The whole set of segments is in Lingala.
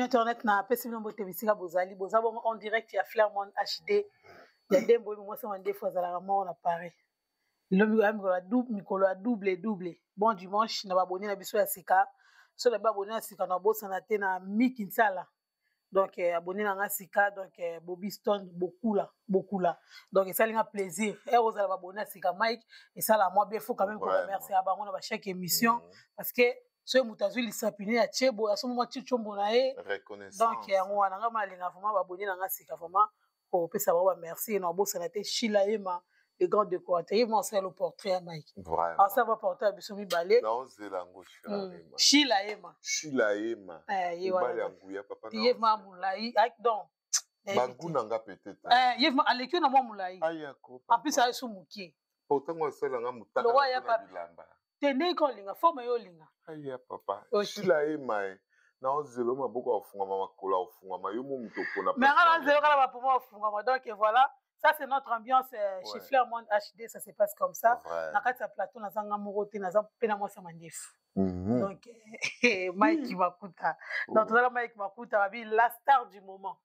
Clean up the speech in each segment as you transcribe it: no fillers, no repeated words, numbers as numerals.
Amis internet, na apesi bino mbote bisika bozali. Boza bongo en direct ya Flairmont HD ya Dembo oyo mwasi wa ndefu azalaka moko na Paris. Lelo mikolo ya double double. Bon dimanche na baboni na biso ya sika. So na baboni ya sika na bosana te na Miki Nsala. Donc abonné na nga sika, donc Bobby Stone Bokula Bokula. Donc esali nga plaisir. Eh, ozala baboni ya sika Mike, esala moi bien, faut quand même ko remercier bango na ba chaque émission parce que soki moto azwi lisapine ya tiebo asombi mwa tshombo na ye. Donc yango wana nga malinga vraiment baboni na nga sika, vraiment kopesa bango ba merci. Na obosana te Sheila Yema, le grand décorateur. Ye vraiment asala le portrait ya Mike, asala ba portrait ya biso mibale. Naozela yango. Sheila Yema. Sheila Yema. Ye wana ye vraiment molai, donc bagu na nga peut-être. Ye vraiment aleki yo na mwa molai, en plus aye so moke. Pourtant asalanga motaka na bilamba. Te, ndenge olinga forme yo olinga. Aya papa Sheila Yema e, naozela maboko afungama, makolo afungama, yo mo moto opona. Mais nga nazela kaka bapoma afungama. Donc voilà, ça c'est notre ambiance chez Flairmont HD, ça se passe comme ça. Na kati ya plateau nazanga moko te, naza mpe na mwasi ya mandefu. Donc Mike Makuta, donc tozala Mike Makuta, babi la star du moment,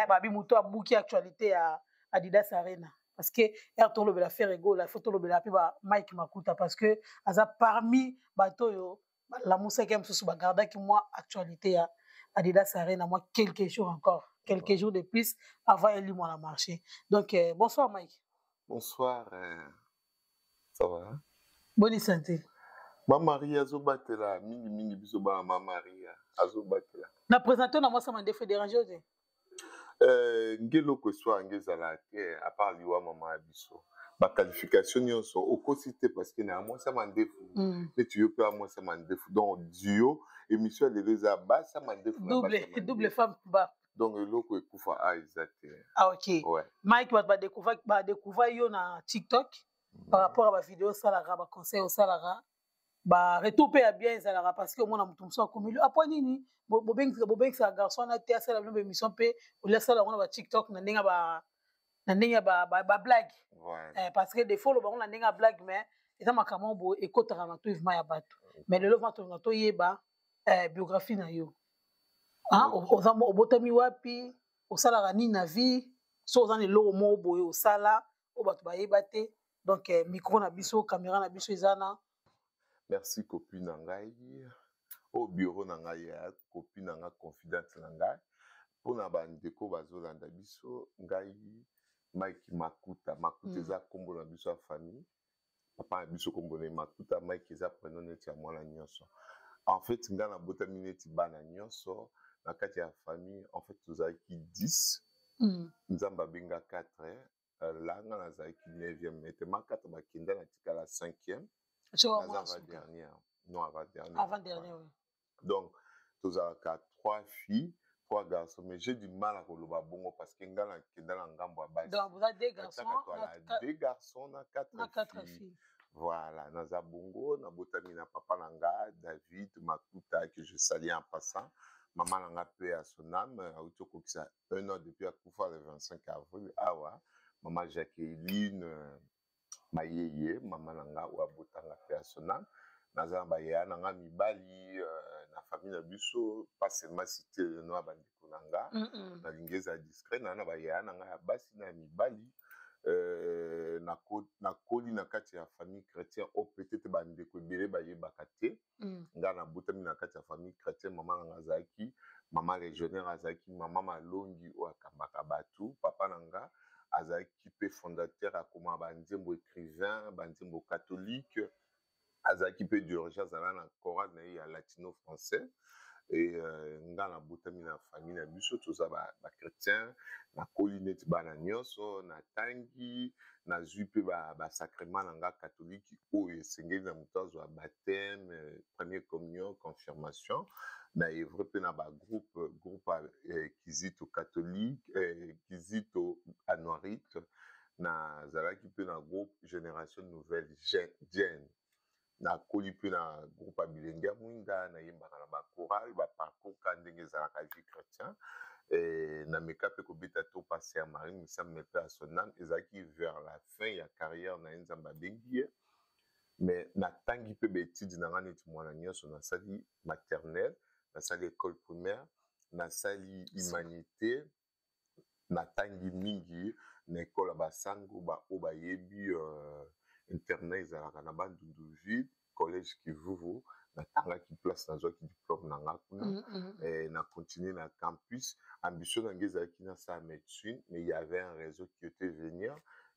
babi moto abuki actualité ya Adidas Arena, parce que ere tolobela Ferre Gola, il faut tolobela mpe ba Mike Makuta, parce que aza parmi bato oyo balamusaki ya mosusu, bagardaki mwa actualité ya Adidas Arena mwa quelques jours encore, quelques jours de plus avant elimwa na marché. Donc bonsoir Mike. Bonsoir, ça va? Bonne santé. Ma Maria azobatela mingimingi biso bana. Ma Maria azobatela. Na présente na mwasi mandefu, dérange te? Nge eloko eswaka nge ezalaka te, à part liwa mama ya biso. Baqualification nyonso okosi te, parce que na mwasi ya mandefu neti yo mpe ya mwasi ya mandefu, donc duo émission ya lelo eza basi ya mandefu. Double double femme ba. Donc eloko ekufa a eza te. Ah ok, ouais. Mike, bato badécouvrir yo na TikTok par rapport à bavideo osalaka, baconseil osalaka, baretour mpe ya bien ezalaka, parce que omona moto mosusu akomeli apoi nini, bobengisaka garçon wana te asala bino baémission mpe olia asala yango na baTikTok na ndenge ya bablague, parce que des fois oloba yango na ndenge ya blague, mais eza makambo boye ekotaka na to vima ya bato. Mais lelo va tolinga toyeba biographie na yo. Obotami wapi? Osalaka nini na vie? So oza na eloko moko boye osala oyo bato bayeba te? Donc micro na biso, caméra na biso eza na Merci, copine na ngai oyo, bureau na ngai ya copine na ngai, confidente na ngai. Mpona bandeko bazolanda biso, ngai Mike Makuta. Makuta eza nkombo na biso ya famille, papa na biso nkombo na ye Makuta. Mike eza prénom neti ya mwana nyonso. En fait ngai nabotami neti bana nyonso na kati ya famille. En fait tozalaki 10. Nzambe abenga 4 la, nga nazalaki 9e, mais tema 4 bakenda, na tikala 5e. Naza avant dernière, non, avant dernière. Avant dernière, oui. Donc tozalaka trois filles, trois garçons, mais j'ai du mal à koloba bongo parce que nga nakenda na ngambo ya basi. Donc vous avez deux garçons? Deux garçons na quatre, na quatre filles, filles. Voilà, naza bongo. Nabotami na papa na nga David Makuta, que je salue en passant. Mama na nga mpe à son âme, auti okokisa un an depuis akufa, le 25 avril awa. Mama Jacqueline Mayeye, mama na nga oyo abotanga mpe à son âme. Naza na bayaya na nga mibali na famille na biso, pas seulement cité le nom ya bandeko na nga, nalingi ezala discret. Naa na bayaya na nga ya basi na ya mibali. Nakoli na kati ya famille chrétien oyo peut-être bandeko ebele bayebaka te. Nga nabotami na kati ya famille chrétien. Mama na nga azalaki mama régionnaire, azalaki mama Malongi oyo akambaka bato. Papa na nga azalaki mpe fondateur, akoma banzembo, écrivain, banzembo catholique. Azalaki mpe dirigeant, azala na chorale na ye ya latino français. E nga nabotami na famille na biso, toza bachrétien. Nakoli neti bana nyonso, natangi, nazwi mpe basacrement na nga catholique oyo esengeli na moto azwa: baptême, première communion, confirmation. Na œuvre mpe na bagroupe, groupe Kizito catholique, Kizito anuarite. Nazalaki mpe na groupe Génération Nouvelle, Gen. Nakoli mpe na groupe ya Bilenge ya Mwinda, nayembaka na bachorale, baparcours ka ndenge ezalaka vie chrétien. Nameka mpe kobeta to paster Marie Misamu, mpe à son âme, ezalaki vers la fin ya carrière na ye, Nzambe abengi ye. Mais natangi mpe baétude na nga neti mwana nyonso. Nasali maternelle, nasali école primaire. Nasali humanité, natangi mingi na ekole ya basango, baoyo bayebi internat ezalaka na Bandundu ville, collège Kivuvu. Natangaki place, nazwaki diplôme na nga kuna. Na continué na campus. Ambition na ngai ezalaki nasala médecine, mais il y avait un réseau qui était venir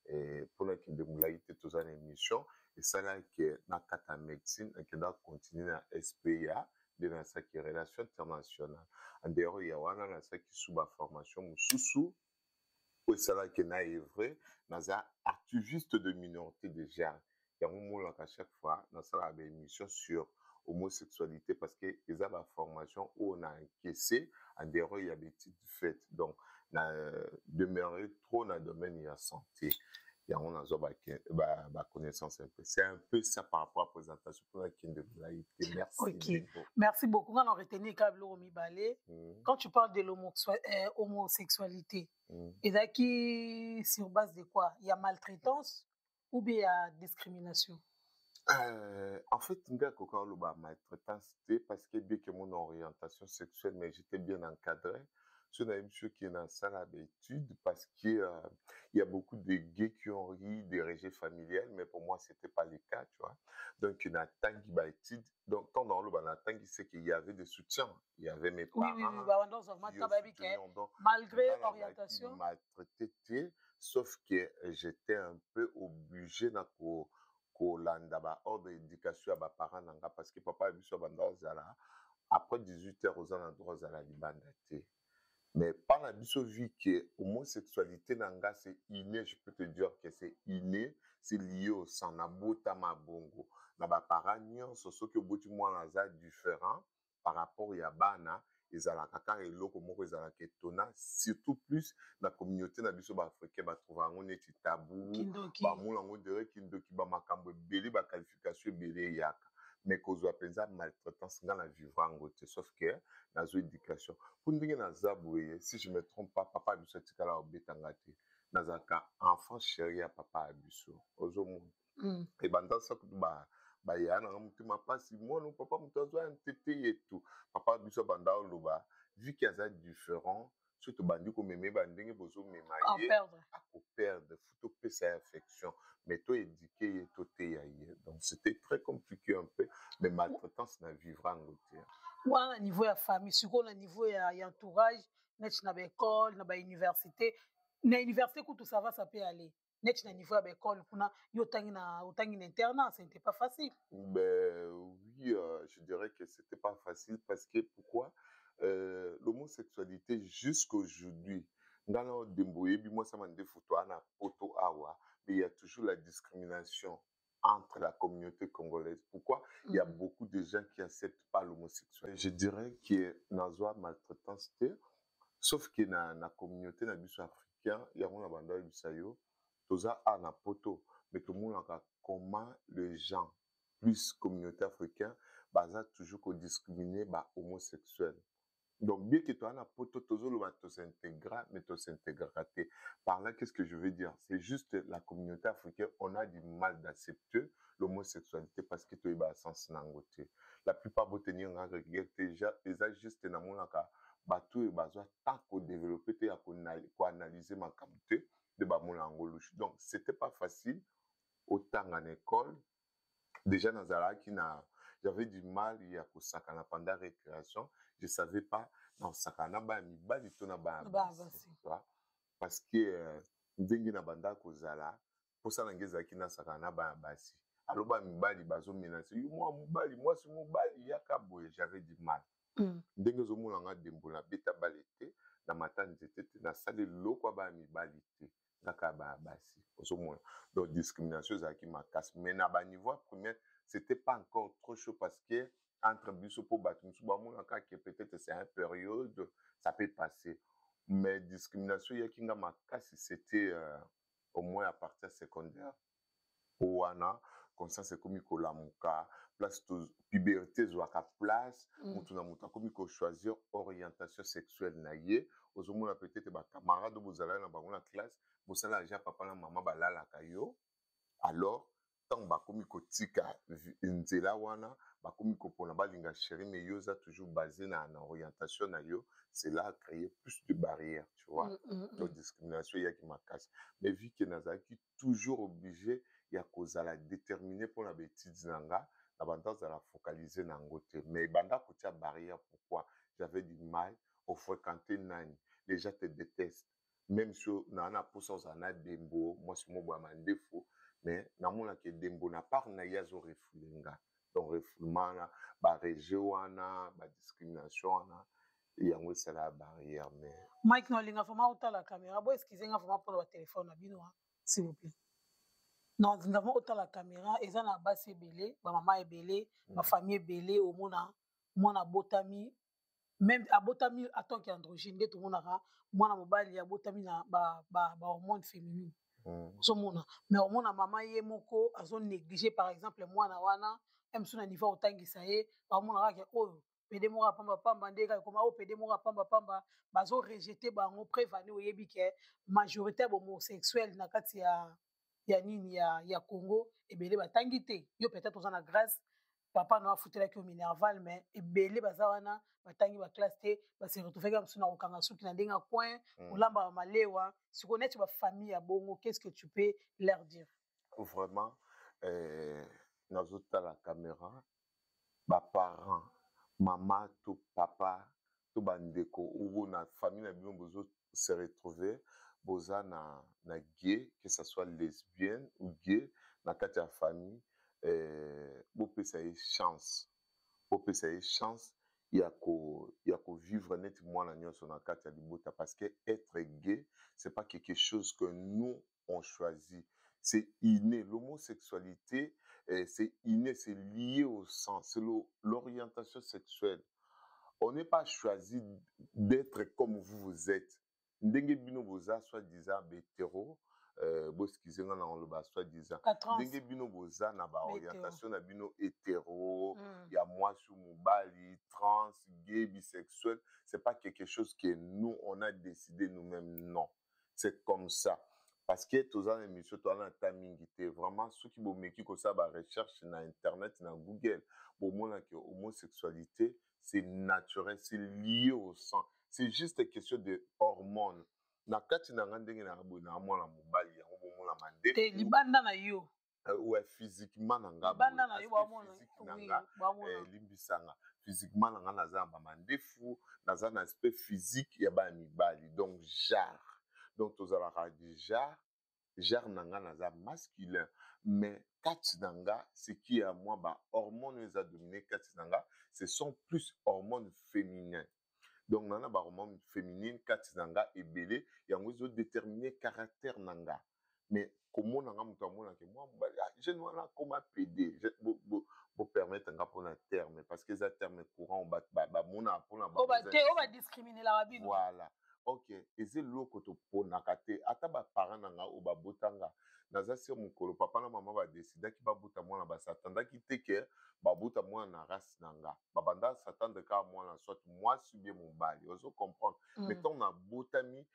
mpona kende molai te. Toza na émission, esalaki na kati ya médecine, nakendaka continuer na SPA, nde nasalaki relation internationale. En dehors ya wana, nasalaki su baformation mosusu oyo esalaki na œuvre. Naza activiste de minorité de genre, yango monaka chaque fois nasalaka baémission sur homosexualité, parce que eza baformation oyo na encaissé en dehors ya baétudes faites. Donc na demeure trop na domaine ya santé, yango nazwa baconnaissance un peu. C'est un peu ça par rapport à présentation, mpona kende molai te. Merci. Ok, merci beaucoup. Nga na retenir kaka biloko mibale. Quand tu parles de l'homosexualité, ezalaki sur base de quoi? Il y a maltraitance ou bien il y a discrimination? En fait, nga koka oloba maltraitance te, parce que bien que mon orientation sexuelle, mais j'étais bien encadré. So nayebi soki nasala baétude, parce que il y a beaucoup de gays qui ont eu des rejets familiales, mais pour moi c'était pas le cas, tu vois. Donc natangi baétude. Donc tant dans oloba natangi, c'est qu'il y avait des soutiens, il y avait mes parents. Oui, bah, malgré orientation. Maltraité te, sauf que j'étais un peu obligé na ko kolanda baordre éducation ya baparent na nga, parce que papa ya biso abanda ozala après 18 heures, oza na droit ozala libanda te. Mais par na biso, vu que homosexualité na nga, c'est inné, je peux te dire que c'est inné, c'est lié au sang. Nabotama bongo na baparent nyonso. Soki oboti mwana aza différent par rapport ya bana, ezalaka kaka eloko moko ezalaka étonnant, surtout plus na communauté na biso baafricain. Batrouva yango neti tabou, bamona yango dere kindoki, bamakambo ebele, baqualification ebele eyaka. Mais kozwa mpenza maltraitance, nga na vivre yango te, sauf que nazwa éducation mpo ndenge naza boye. Si je me trompe pas, papa ya biso atikala obetanga te. Nazalaka enfant chéri ya papa ya biso, ozomona. Ebanda kutu baya nanga motema mpasi, mwana papa moto azwa ya ntete yetu. Papa biso abanda oloba, vu que aza différent, soki tobandi komema ye bandenge bozomema ye, akoperdre. Faut topesa ye affection, mais toéduquer ye, toteya ye. Donc c'était très compliqué un peu, mais maltraitance na vivre yango te. Wana na niveau ya famille. Sikoyo na niveau ya entourage, neti na baécole, na bauniversité. Na université kutu ça va, ça peut aller. Neti na niveau ya baécole kuna, yo otangi na internat, ce n'était pas facile? Ben oui, je dirais que c'était pas facile, parce que pourquoi? L'homosexualité jusqu'aujourd'hui, nga na odembo oyebi mwasi mandefu, toa na poto awa, mais il y a toujours la discrimination entre la communauté congolaise. Pourquoi? Il y a beaucoup de gens qui n'acceptent pas l'homosexualité. Je dirais que nazwa maltraitance te, sauf que na communauté na biso africain, yango na banda oyebisa yo, toza a na poto, mais tomonaka comment les gens, plus communauté africaine, baza toujours kodiscriminer bahomosexuel. Donc bien que toza na poto, tozoloba tos'intégra, mais tos'intégraka te. Par là, qu'est-ce que je veux dire? C'est juste la communauté africaine, on a du mal d'accepter l'homosexualité, parce que toyeba sens nango te. La plupart, botenir nga rigueur te, eza juste namonaka bato oyo bazwa temps kodévelopper te, ya koanalyser makambo te, nde bamona yango louche. Donc c'était pas facile otanga na école. Déjà nazalaki na, j'avais du mal ya kosakana pendant récréation. Je savais pas nakosakana na bana mibali to na bana basi, parce que ndenge na banda kozala, mposa na ngai ezalaki nasakana na bana basi. Alo bana mibali bazomenacer yo, mwa mobali, mwasi mobali, yaka boye. J'avais du mal. Ndenge ozomona nga dembo, nabeta bale te, na mata nzete te, nasala eloko ya bana mibali te, kaka bana basi, ozomona. Donc discrimination ezalaki makasi, mais na baniveau ya première, c'était pas encore trop chaud, parce que entre biso, mpo bato mosusu bamonaka que peut-être c'est une période, ça peut passer. Mais discrimination eyaki nga makasi, c'était au moins à partir secondaire, po wana conscience ekomi kolamuka, place puberté ezwaka place. Motu na moto akomi kochoisir orientation sexuelle na ye. Ozomona peut-être bacamarade oyo bozalaki na bango na classe, bosala ja papa na mama balalaka yo. Alors ntango bakomi kotika nzela wana, Bakomi kopona balinga chéri, mais yo oza toujours basé na orientation na yo. Cela a créé plus de barrières, tu vois. Donc discrimination eyaki makasi, mais vu que nazalaki toujours obligé ya kozala déterminé mpona baétude na nga, na banda ozala focalisé na yango te, mais banda kotia barrière. Pourquoi? J'avais du mal ofréquenter nani, les gens te détestent. Même si naa na mposa ozala na Dembo, mwasi moko ya mandefu, mais namonaka Dembo na part na ye azorefouler nga. Donc refoulement wana, barejet wana, badiscrimination wana, yango esala barrière, mais Mike, naolinga vraiment otala caméra. Bo excuse nga vraiment mpona batelefone na bino, s'il vous plaît. Naolinga vraiment otala caméra. Eza na basi ebele, bamama ebele, bafamille ebele, omona mwana abotami, même abotami en tant qu'androgyne, nde tomonaka mwana mobali abotami na bahormone féminine. Ozomona, mais omona mama ye moko azonéglige par exemple mwana wana mosusu na niveau otangisa ye, baomona kaka oyo pédé moko ya pambapamba, nde kaka ekoma oyo pédé moko ya pambapamba, bazorejeter bango. Preuve ane, oyebi ke majorité ya bahomosexuel na kati ya nini ya Congo, ebele batangi te. Yo peut-être oza na grâce, papa no afutelaki yo minerval, mais ebele baza wana batangi baclasse te, base retrouveki mosusu na kokanga suki na ndenge ya coin, kolamba malewa. Sikoyo neti bafamille ya bongo, qu'est ce que tu peux leur dire? Vraiment, nazotala caméra. Baparent, mama to papa to bandeko oyo na famille na bino bozo se retrouver, boza na gay, que ça soit lesbienne ou gay na kati ya famille, bopesa ye chance, bopesa ye chance ya kovivre neti mwana nyonso na kati ya libota, parce que être gay, c'est pas quelque chose que nous on choisit, c'est inné. L'homosexualité, c'est inné, c'est lié au sang, c'est l'orientation sexuelle. On n'est pas choisi d'être comme vous, vous êtes. Ndenge bino boza soi-disant hétéro, boexcuse nga na oloba soi-disant, ndenge bino boza na baorientation na bino hétéro, ya mwasi, mobali, trans, gay, bisexuel, c'est pas quelque chose que nous on a décidé nous-mêmes. Non, c'est comme ça, parce que toza na émission, toza na ta mingi te. Vraiment, soki bomeki kosala barecherche na internet, na Google, bomonaki homosexualité, c'est naturel, c'est lié au sang, c'est juste question de hormones na kati na nga. Ndenge na boye na mwana mobali, yango bomona mandefu te libanda na yo. Ouais, physiquement na nga, libanda na yo. Physique na nga, limbisanga, physiquement na nga, naza na bamandefu, naza na aspect physique ya bana mibali. Donc genre, donc tozalaka du genre na nga, naza masculin, mais kati na nga, ce qui est à moi, bahormone oyo eza domine kati na nga, ce sont plus hormones féminins. Donc nana bahormone féminine kati na nga ebele, yango ezodétermine caractère na nga. Mais komona nga, moto amonake mwa mobali jeune wana akoma pédé, bopermettre nga mpona terme, parce que eza terme courant bamonaka mpona Oyo badiscriminelaka bino. Voilà, ok. Eza eloko toponaka te. Ata baparent na nga oyo babotanga, naza sur mokolo papa na mama badesidaki babota mwana, basatandaki te ke babota mwana na race na nga. Babanda s'attendre kaka mwana soit mwasi bien mobali, ozo comprendre? Mais ntango nabotami,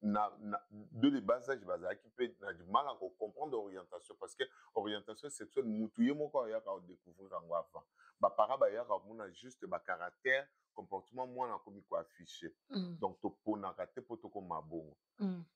na de le bas âge, bazalaki mpe na du mal à comprendre orientation, parce que orientation sexuelle, mutu ye moko ayaka kodécouvrir yango. Avant, baparent bayaka komona juste bacaractère, comportement mwana akomi koaffiche. Donc toponaka te mpo tokóma bongo.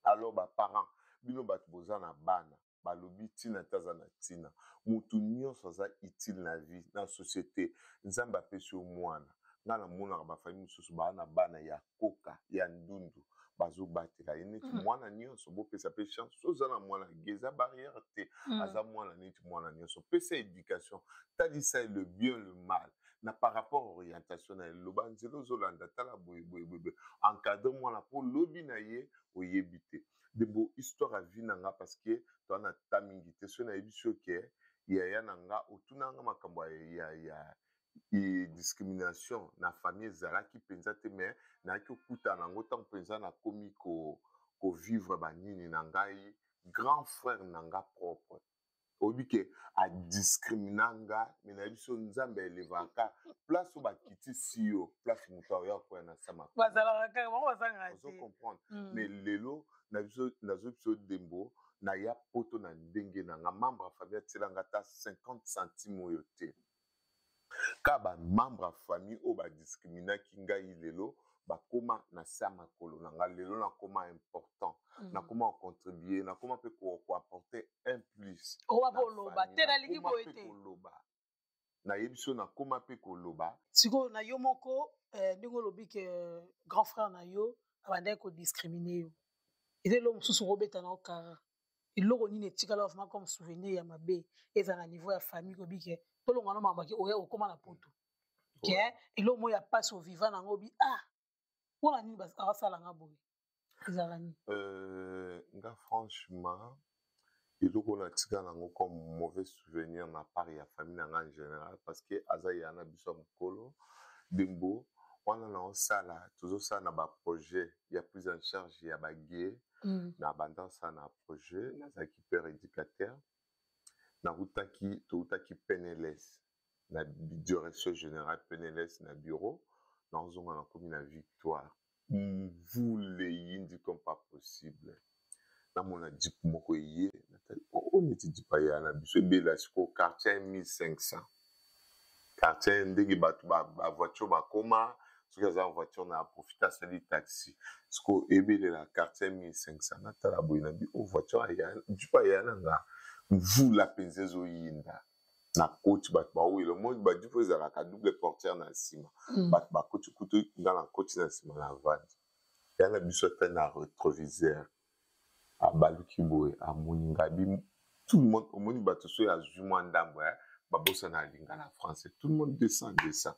Alors baparent, bino bato boza na bana, balobi ntina te, aza na ntina. Motu nyonso aza utile na vie, na société. Nzambe apesi yo mwana. Ngai namonaka bafamille mosusu baa na bana ya koka ya ndundu, bazobatela ye neti mwana nyonso. Bopesa mpe chance. So oza na mwana gay, eza barrière te. Aza mwana neti mwana nyonso. Pesa éducation, talisa ye le bien, le mal na par rapport orientation na ye. Loba nzela ozolanda, tala boye boye boye boye, encadre mwana mpo lobi na ye oyebi te. Dembo histoire ya vie na nga, parce que toza na ta mingi te. So nayebi so ke yaya na nga otuna nga makambo ya discrimination na famille, ezalaki mpenza te, mais nayaki kokutana yango ntango mpenza nakomi kovivre banini na ngai. Grand frère na nga propre, oyebi ke adiscrimina nga, mais nayebi so Nzambe elevaka place oyo bakitisi yo, place moto aoya koya na sama. Bazalaka kaka bango, bazangaka Ozo te. comprendre? Mais lelo nazo biso Dembo, naya Poto na ndenge na nga, membre ya famille atielanga ata 50 centime oyo te. Kaka ba membre ya famille oyo ba discriminaki ngai lelo bakoma na se ya makolo na nga. Lelo nakoma important, nakoma ko contribuer, nakoma mpe ko apporter un plus. Okoma mpe oloba te, nalingi boye te. Koloba nayebi so nakoma mpe koloba. Sikoyo na yo moko, ndenge olobi ke grand frère na yo abandaki kodiscriminer yo, eza eloko mosusu okobeta na okara. Eloko nini etikala vraiment comme souvenir ya mabe, ezala na niveau ya famille? Kobi ke tolonga no makambo ke oya okóma na poto, ke eloko moko ya mpasi oviva nango, obi ah, mpona nini asalanga boye, ezalaka nini? Nga franchement, eloko natika nango comme mauvais souvenir na part ya famille na nga en général, parce que aza ya na biso ya mokolo Dembo wana, naosala, tozosala na baprojet ya prise en charge ya bagay. Na banda osala na projet, nazalaki père éducateur. Nautaki, toutaki PNLS, na direction générale PNLS, na bureau. Nazonga, nakomi na Victoire, mvula eyindi comme pas possible. Namona jeep moko eye, natali oyo neti jeep aya na biso ebela. Sikoyo quartier 1500, quartier ndenge bato bavoiture bakoma, soki aza voiture na aprofite, asali taxi. Sikoyo ebelela quartier 1500. Natala boye na bi o voiture aya, jeep aya na nga. Mvula mpenza ezoyinda na koti, bato bawela. Omoni bajeep oyo ezalaka double portière na nsima. Bato bakoti, kutu nga na koti na nsima, na vandi ya na biso. Ata na rétroviseur, abaluki boye, amoni nga bi tout le monde. Omoni bato soki azwi mwa ndambo, babosana alinga na français. Tout le monde descend, descend.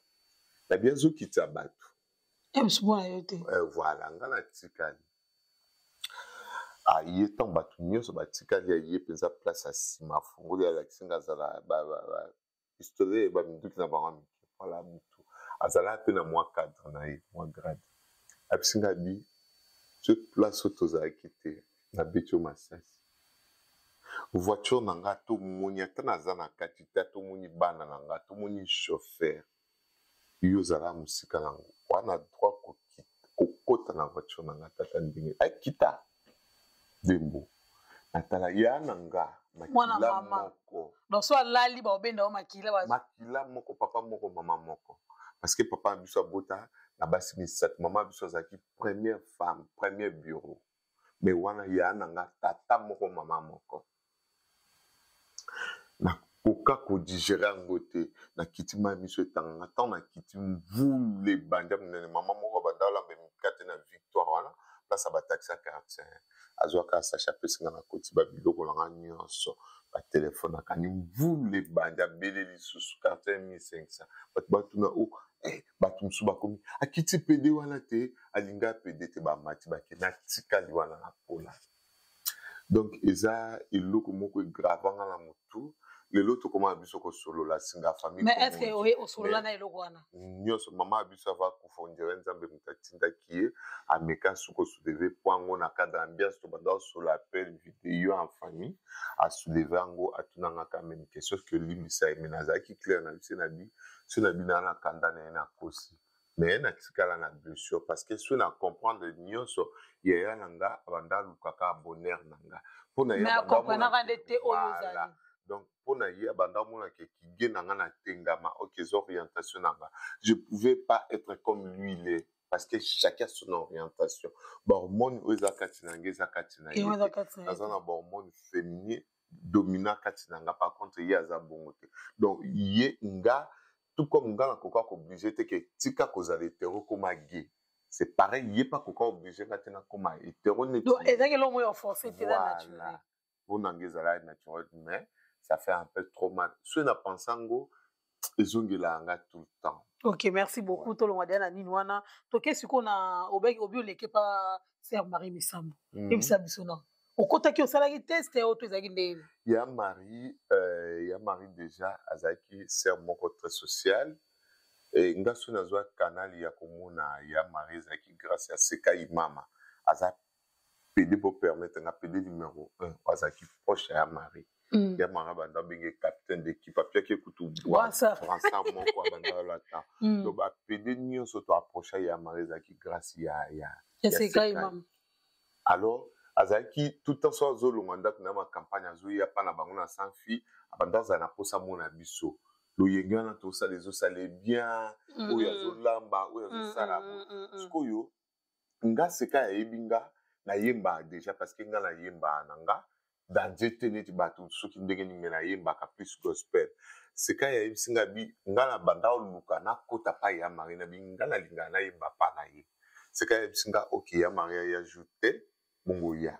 Nabi azokitisa bato. Mosu mpo na yo te. Voilà, nga natikali. Aye, ntango bato nyonso batikali, aye mpenza place ya nsima, afungoli, alakisi nga azala pistolet, baminduki na bango mike. Voilà, mutu azalaka mpe na mwa cadre na ye, mwa grade. Apesi nga bi so place oyo tozalaki te, nabeti yo masasi. Voiture na nga, tomoni ata naza na kati te, tomoni bana na nga, tomoni chauffeur. Yo ozala mosika nango wana, droit kokota na voiture na nga tata ndenge akita Dembo. Natala ya na nga. Makila moko. Donc so alali, baobenda yo makila. Makila moko, papa moko, mama moko, parce que papa na biso abota na basi misato. Mama biso azalaki première femme, premier bureau. Mais wana ya na nga, tata moko, mama moko. Nakoka kodigérer yango te. Nakiti, mai miso etanganga. Ntango nakiti, mvula ebandi ya monene. Mama moko abanda olamba mikate na Victoire wana, place ya bataxi ya quartier. Azwaka sachet, apesinga. Na koti babiloko na nga nyonso, batelefone akangi. Mvula ebandi, abele lisusu quartier 1500. Bato batuna o bato mosusu bakomi, akiti pede wana te, alinga pede te. Bamati, bake, natikali wana na pola. Donc eza eloko moko egravanga na motu. Lelo tokóma na biso kosolola singa famille. Mais est ce que oye osolola na eloko wana? Nyonso. Mama ya biso ava kufa, on dirait Nzambe moto atindaki ye ameka soki osoulever po yango na cadre ambiance. Tobanda osolola appel vidéo en famille, asoulever yango, atunanga quand même question que limbisa ye. Mais nazalaki clair na biso, na bi so na bi naa na kanda na ye, nakosi, mais natikala na blessure, parce que soki na comprendre nyonso, yaya na nga abanda alukaka bonheur na nga. Mpona ye nde te oyo ozali. Donc mpona ye, abanda omonaka ekige na nga na tengama. Ok, eza orientation na nga, je pouvais pas être comme lui il est, parce que chacun son orientation. Bahormone oyo eza kati na nga eza kati na ye. Naza na bahormone féminin dominant kati na nga, par contre ye aza bongo te. Donc ye nga, tout comme nga nakoka koobliger te ke tika kozala hétéro, koma gay, c'est pareil, ye mpe akoka oblige nga te nakoma hétéro neti. Ezalaki eloko moko ya forcé te, eza naturel. Mpo na nga ezalaki naturel, mais ça fait un peu trop mal. Soki na pense yango, ezongelaka nga tout le temps. Ok, merci beaucoup. Ouais. Tolongwa deya na nini wana, toke sikoyo na obeki obi oleke pa sœur Marie Misambo. Yebisa biso na okotaki, osalaki test oyo to ezalaki ndenge? Ya Marie, ya Marie déjà azalaki sœur moko très sociale. E, nga so nazwa canal ya komona ya Marie, ezalaki grâce ya Sekai Mama. Aza pede po permettre nga, pede numéro 1, azalaki proche ya Marie. Ya Marie abanda abenge capitaine d'équipe, apiaki ekutu brassard moko abanda olata. Donc bapede nyonso to approcha ya Marie, ezalaki grâce ya Sekai Mama. Alors azalaki tout temps, so azolongwa ndako na macampagne, azoya mpa na bango na sans fille, abanda azala na mposa mona biso. Loyenge wana tosala ezosala bien, oyo azolamba, oyo azosala. Sikoyo nga seka ayebi nga nayembaka déjà, parce que nga nayembaka na nga danze te neti bato soki ndenge nini, me nayembaka plus gospel. Seka ayebisi nga bi nga na banda oluka nakota pa ya Marie na bi nga nalingaka nayemba pa na ye. Seka ayebisi nga: "Ok, ya Marie aya jour te, bongo ya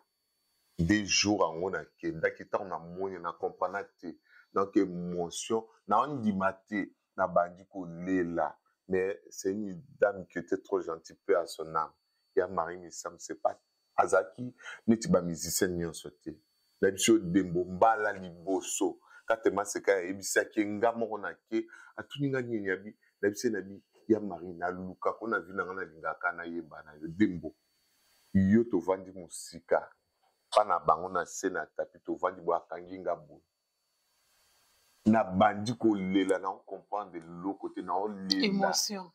nde jour yango." Nakendaki, ntango namoni, na comprendre te, donc émotion naondima te, nabandi kolela. Mais c'est une dame qui était trop gentille, paix à son âme, ya Marie Misam. C'est pas azalaki neti bamusicien nyonso te. Na biso Dembo, mbala liboso katema seka ayebisaki nga moko na ke atuni nga nini yabi na biso na bi ya Marie naluka ko na vi na nga nalingaka nayeba na yo. Dembo, yo tovandi mosika mpa na bango na se na tapi, tovandi boye, akangi nga boye, nabandi kolela, na comprendre eloko te, naolela. Émotion.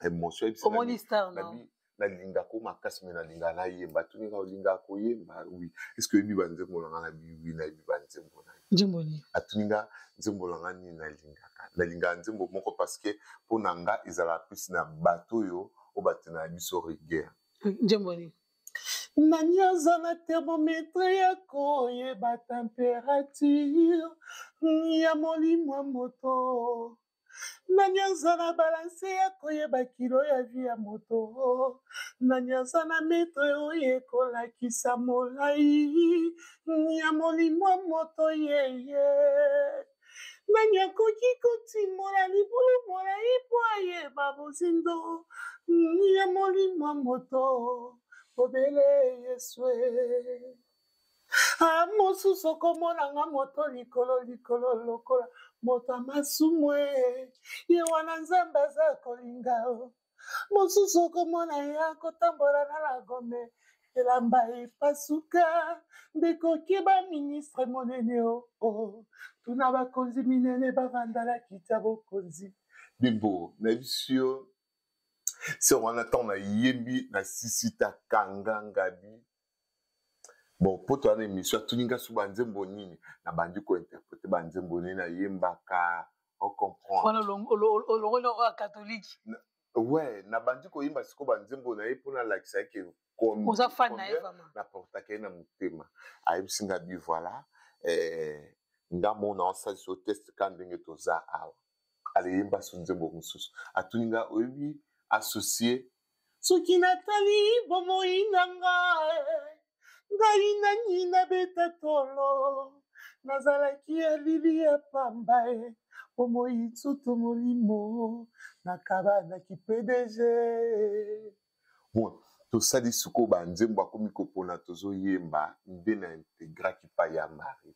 Émotion. Omoni star na Nalingaka makasi, me nalingaka nayemba. Tuninga olingaka koyemba? Oui. Est ce que oyebi banzembo na nga? Na bi oui, nayebi banzembo na ye. Nzembo nini? Atuninga nzembo na nga nini nalingaka. Nalingaka nzembo moko parce que mpo na nga ezalaka plus na bato oyo batenaka biso rigueur. Nzembo nini? Nani aza na thermomètre ya koyeba température ya molimo ya moto? Nani aza na balance ya koyeba kilo ya vie ya moto? Nani aza na mètre oyo ekolakisa molai ya molimo ya moto? Yeye, nani akoki kotimola libulu molai mpo ayeba bozindo ya molimo ya moto? Obele Yesu. A mosusu okomonanga moto likolo likolo lokola moto ya masumu e, ye wana Nzambe aza kolinga. Mosusu okomona ye akotambola na la gome, elamba epasuka. Ndeko, keba, ministre monene o tuna bakonzi minene bavandala kiti ya bokonzi. Bimbo nayebisi yo se wana, ntango nayembi na sisita kanga ngabi bon, mpo toza na émission, atuni nga so banzembo nini nabandi kointerpréter, banzembo nini nayembaka, ocomprendre. Wana olongoli oyo catholique? Ouais, nabandi koyemba sikoyo banzembo na ye mpona alakisa eke Oza fan na ye vraiment. Naportaka ye na motema. Ayebisi nga bi voilà, nga mona osalisa yo test ka ndenge toza awa. Aleyemba so nzembo mosusu, atuni nga: "Oyebi associé?" Soki natali bomoi na ngai, ngai nani nabeta tolo? Nazalaki elili ya pamba e, bomoi nzoto molimo nakabanaki PDG. Bon, tosali sikoyo banzembo, akomi kopona, tozoyemba nde na intégraki pa ya Marie.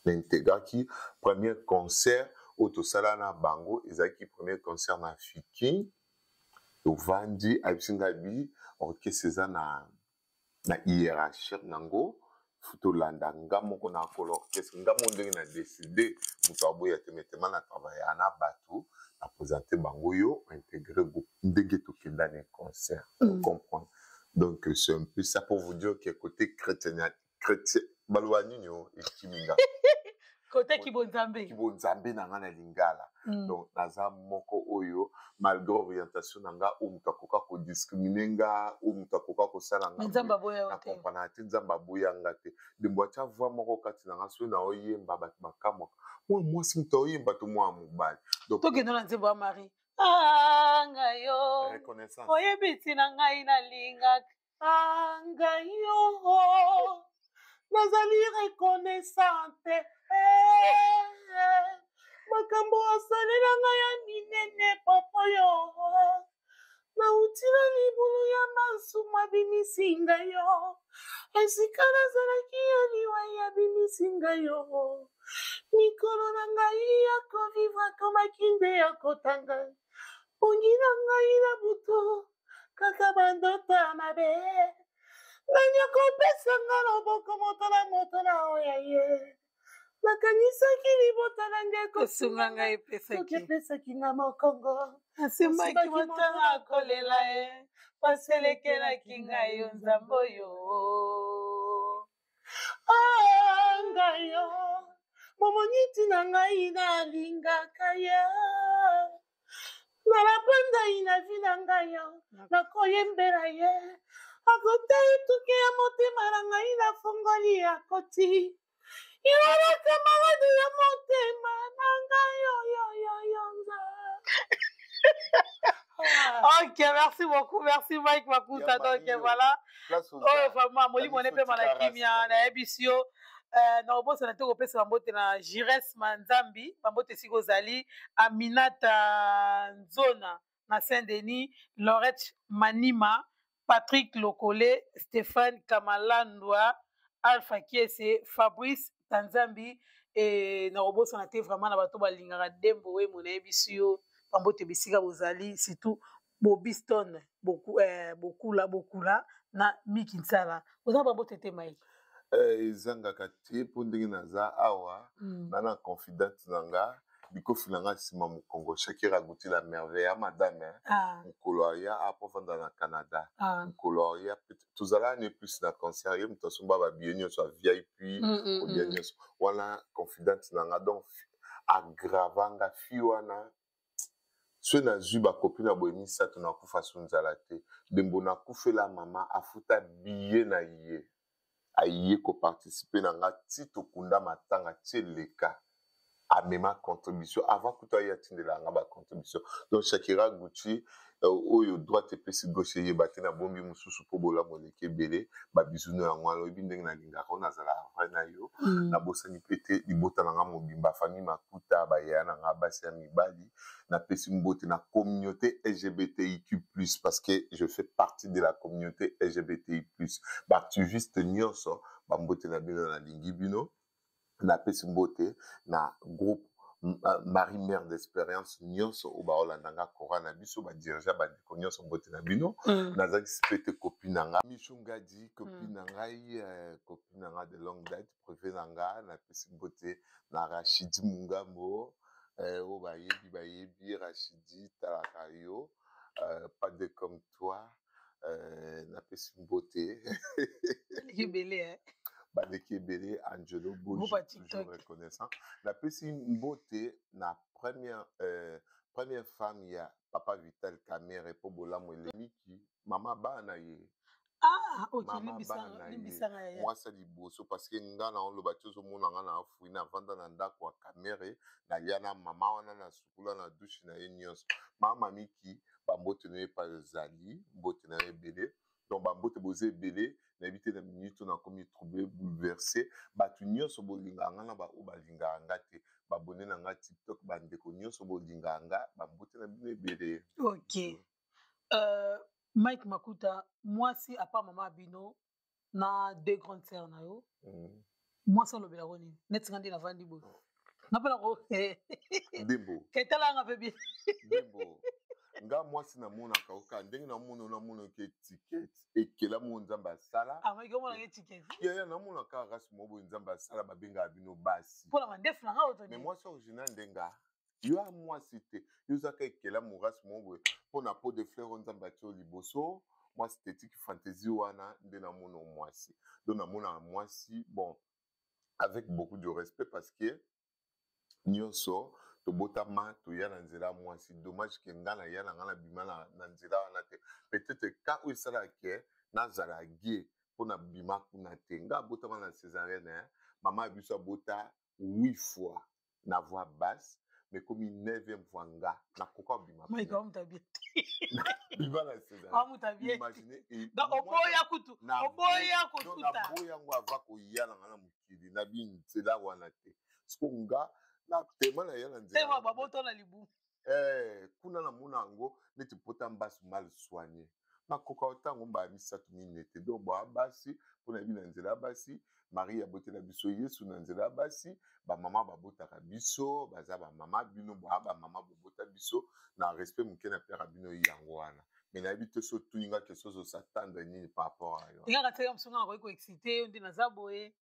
Na intégraki premier concert oyo tosala na bango, ezalaki premier concert na Fikin. Tovandi, ayebisi ngai bi orchestre eza na hiérarchie nango, tolanda nga moko na kola orchestre, nga moko ndenge na décide, moto aboya te. Metema na travaille na bato, na présente bango, yo intégrer groupe ndenge tokenda na concert. Comprendre, donc c'est un peu ça pour vous dire que côté chrétien, chrétien baloba nini o ekimi nga. Côté kibonzambe. Kibonzambe na nga na lingala. Donc naza moko oyo malgré orientation na nga, oyo moto akoka kodiscriminer nga, oyo moto akoka kosala nga, Nzambe aboya. Na comprendre te, Nzambe aboya nga te. Dembo atya voix moko kati na nga, soki na oyemba, bato bakamwaka: mwa mwasi moto aoyemba to mwa mobali? Tokende na nzembo ya Marie anga yo. Oyebi ntina ngai nalingaka. Anga yo, nazali reconnaissante, makambo asalela ngai ya minene. Papa yo, nauti na libulu ya masumu, abimisi ngai yo esika nazalaki ya liwa, abimisi ngai yo. Mikolo na ngai ya kovivre akomaki nde ya kotanga, pongi na ngai na butu kaka bandoto ya mabe. Nani akopesa nga loboko, moto na moto na oya ye? Nakanisaki libota na ngai kosunga ngai. Soki epesaki nga mokongo. Asimbaki moto na kolela ye, pasi elekelaki ngai, yo Nzambe oyo. Ngai yo. Momoniti na ngai nalingaka ye, nalapa ndai na vi na ngai, nakoyembela ye, akota etuke ya motema na ngai, nafongoli akoti yona camarade ya motema na ngai oyoyoyo. Ok, merci beaucoup, merci Mike Makuta. Donc voilà, oyo vraiment molimo ne pema na kimia. Nayebisi yo, na obosana te kopesa bambote na Gires Manzambi, bambote esika ozali, Aminata Nzona na Saint Denis, Lorette Manima, Patrick Lokole, Stéphane Kamalandwa, Alpha Kiese, Fabrice Tanzambi. E na kobosana te vraiment na bato balingaka Dembo Wemo, nayebisi yo, bambote bisika bozali, surtout Bobiston boku, bokula bokula na Miki Nsala. Oza bambote te, Mike? Ezangaka te, mpo ndenge naza awa na confidente na nga, likofi na nga nsima mokongo, Shakira Guti la merveille ya madame. Mokolo aya apo avanda na Canada, mokolo aya tozala ne plus na concert, ye moto asomba babillet nyonso ya VIP, kolia nyonso wana, confidente na nga. Donc agravanga fi wana, soki nazwi bakopi na boye misato, nakufa so nzala te. Dembo nakufela mama, afuta billet na ye, aye koparticiper na nga ti tokunda matanga, ti eleka, amema contribution. Avant kuta aye, atindela nga bacontribution. Donc Shakira Gucci, oyo droite epesi gauche eyeba te, nabombi mosusu mpo bolamu eleki ebele. Babizunu yango wana, oyebi ndenge nalingaka oyo, nazala vrai na yo. Nabosani mpe te libota na nga mobimba, famille Makuta, bayaya na nga basi ya mibali. Napesi mbote na communauté LGBTIQ+, parce que je fais partie de la communauté LGBTI+. Baactiviste nyonso, bambote na bino, nalingi bino. Napesi mbote na groupe Marie Mère d'Expérience nyonso oyo baolanda nga, kora na biso, badirigeant, bandeko nyonso, mbote na bino. Nazalaki mpe te copine na nga Michu Ngadi, copine na ngai, copine na nga de longue date, privé na nga. Napesi mbote na Rachidi Mungambo, oyo bayebi, bayebi Rachidi, talaka yo, pas de comme toi. Napesi mbote. Ebele. Baleki ebele, Angelo Boji, toujours reconnaissant. Napesi mbote na première femme ya papa Vital Camere, mpo bolamu elemiki mama bana ye. Ah, ok. Limbisanga, mwasi ya liboso, parce que nga na oloba ti ozomona nga na afui, navanda na ndako ya Camere, nalia na mama wana, na sukula na douche na ye nyonso. Mama Miki, bambote na ye epai ezali, mbote na ye ebele. Donc bambote boza ebele, nayebi te na minute oyo nakomi trouble, bouleversé. Bato nyonso bolingaka nga na baoyo balingaka nga te, babone na nga TikTok, bandeko nyonso bolingaka nga, bambote na bino ebele. Ok, Mike Makuta, mwasi apa mama bino na deux grandes sœurs na yo, mwasi alobelako nini? Neti nga nde navandi boye, nga mpe nako Ndembo. Etalanga mpe bien. Ndembo, nga mwasi namonaka oka ndenge namona, namonaka étiquette ekelamu oyo Nzambe asala. Amaki omonaka étiquette? Yaya, namonaka race moko boye Nzambe asala, babengaka bino basi. Mpona mandefu na nga oyo? Mais mwasi original nde nga, yo ya mwasi te, yo ozaka ekelamu race moko boye mpona pot de fleur oyo Nzambe atie yo liboso, mwa esthétique, fantaisie wana nde namona mwasi. Donc namonaka mwasi, bon, avec beaucoup de respect, parce que nyonso tobotama toya na nzela ya mwasi. Dommage ke nga na ya na nga nabima na nzela wana te. Peut-être ka oyo esalaka ke nazala gie mpo na bima kuna te. Nga abotama na césarienne, mama ya biso abota huit fois na voix basse, mais komi neuvième fois nga nakoka bima. Bima na césarienne, imagine. Oboya kutu, oboya kotuta. Naboya yango ava koya na nga na mokili, nabi nzela wana te. Siko nga na tema na ya na nzela babota na libumu. Kuna namona yango neti pota mbasi mal soigné, nakoka ntango mbala misato mine te. Donc boya basi, mpona yebi na nzela ya basi, Marie abotela biso Yesu na nzela ya basi. Bamama babotaka biso, baza bamama. Bino boya bamama, bobota biso na respect moke na pere bino yango wana. Mais nayebi te so otuni nga question, ozosatendre nini par rapport a yo? Ngaka tika mosu, nga nakoki koexciter yo nde naza boye.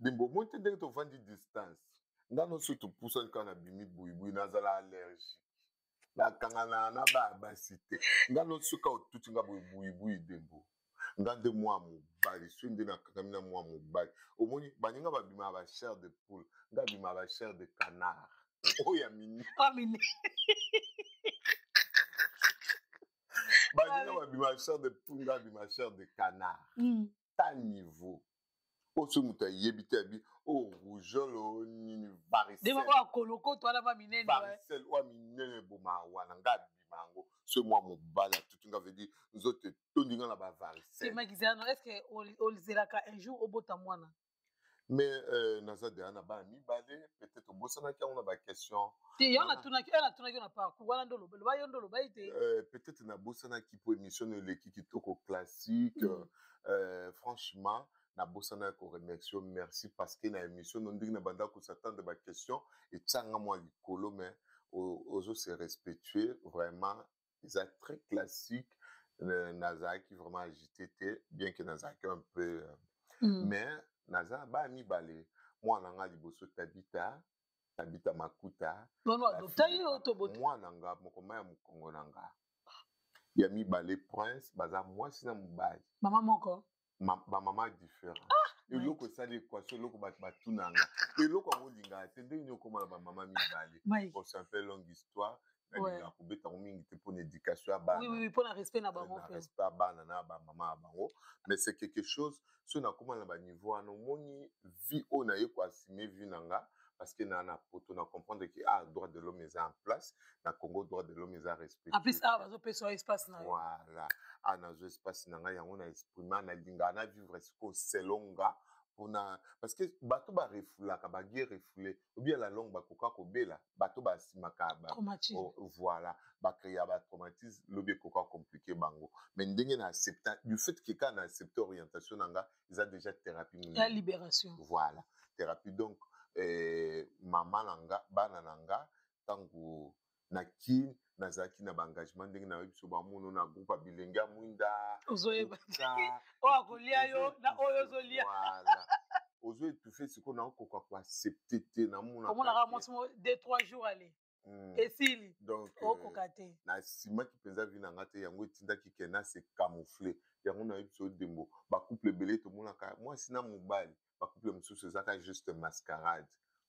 Ndembo, omoni te ndenge tovandi distance, nga nyonso topusani kaka na bimi buibui, nazala allergique, nakangana na baya basi te. Nga nyonso kaka otuti nga boye buibui, Dembo. Nga nde mwa mobali, soki nde nakangami na mwa mobali, omoni baninga babimaka ba chair de poule, nga abimaka ba chair de canard oyo ya mini. Baninga babimaka chair de poule, nga abimaka chair de canard. Ta niveau oyo soki moto ayebi te, abi oyo rougeole, oyo nini, varicelle wana ba minene, varicelle oyo minene ebomaka wana. Nga abima yango soki mwa mobali atuti nga, veut dire nzoto etondi nga na bavaricelle. Est ce que ozelaka un jour obota mwana? Mais naza deya na bana mibale. Peut-être obosanaki yango na baquestion. Te, yo natunaki, yo natunaki na parcours wana nde oloba, yo nde oloba ete. Peut-être nabosanaki mpo émission no eleki kitoko, classique. Franchement, nabosanaki koremercier. Merci, parce que na émission no, ndenge na banda kos'attendre baquestion etianga mwa likolo, mais ozo se respectuer vraiment, eza très classique. Nazalaki vraiment agité te, bien que nazalaki un peu mais naza na bana mibale. Mwana nga liboso, Tabita, Tabita Makuta. Mwana nga moko ma ya mokongo na nga ya mibale, Prince, baza mwasi na mobali. Mama moko? Bamama différent. Eloko esali équation, eloko bato batunanga, eloko yango olingaka te, ndenge nini okóma na bamama mibale? Bon, c'est un peu longue histoire, nalingaka kobeta yango mingi te mpona éducation ya bana. Mpona respect na bango. Respect ya bana na bamama ya bango. Mais c'est quelque chose, soki nakóma na baniveau wana, omoni vie oyo naye koassumer vie na nga, parce que na poto na comprendre que ah, droit de l'homme eza en place na Congo, droit de l'homme eza respecté. En plus ah, bazopesa espace na yo. Voilà, ah, nazwa espace na ngai, yango na exprima, nalingaka na vivre sikoyo selon nga, mpona parce que bato barefoulaka, bagie refoulé obi à la longue bakoka kobela, bato basimaka oh, voilà, bacréa batraumatisme, lobi ekoka compliqué bango. Mais ndenge na accepta, du fait que kaka na accepte orientation na nga, eza déjà thérapie. Ya libération. Voilà, thérapie. Donc mama na nga, bana na nga, ntango na Kine nazalaki na baengagement, ndenge nayebi biso bamono na groupe ya bilenge ya mwinda. Ozoyeba oyo akolia yo na oyo ozolia. Voilà, ozo étouffe. Sikoyo nakokoka koaccepter te. Namona Omonaka mwasi mo 2, 3 jours ale esili. Donc okoka te. Nasimaki mpenza vie na nga te. Yango etindaki ke na se camoufle. Yango nayebi biso dembo, bacouple ebele tomonaka mwasi na mobali, bacouple mosusu ezaka juste mascarade.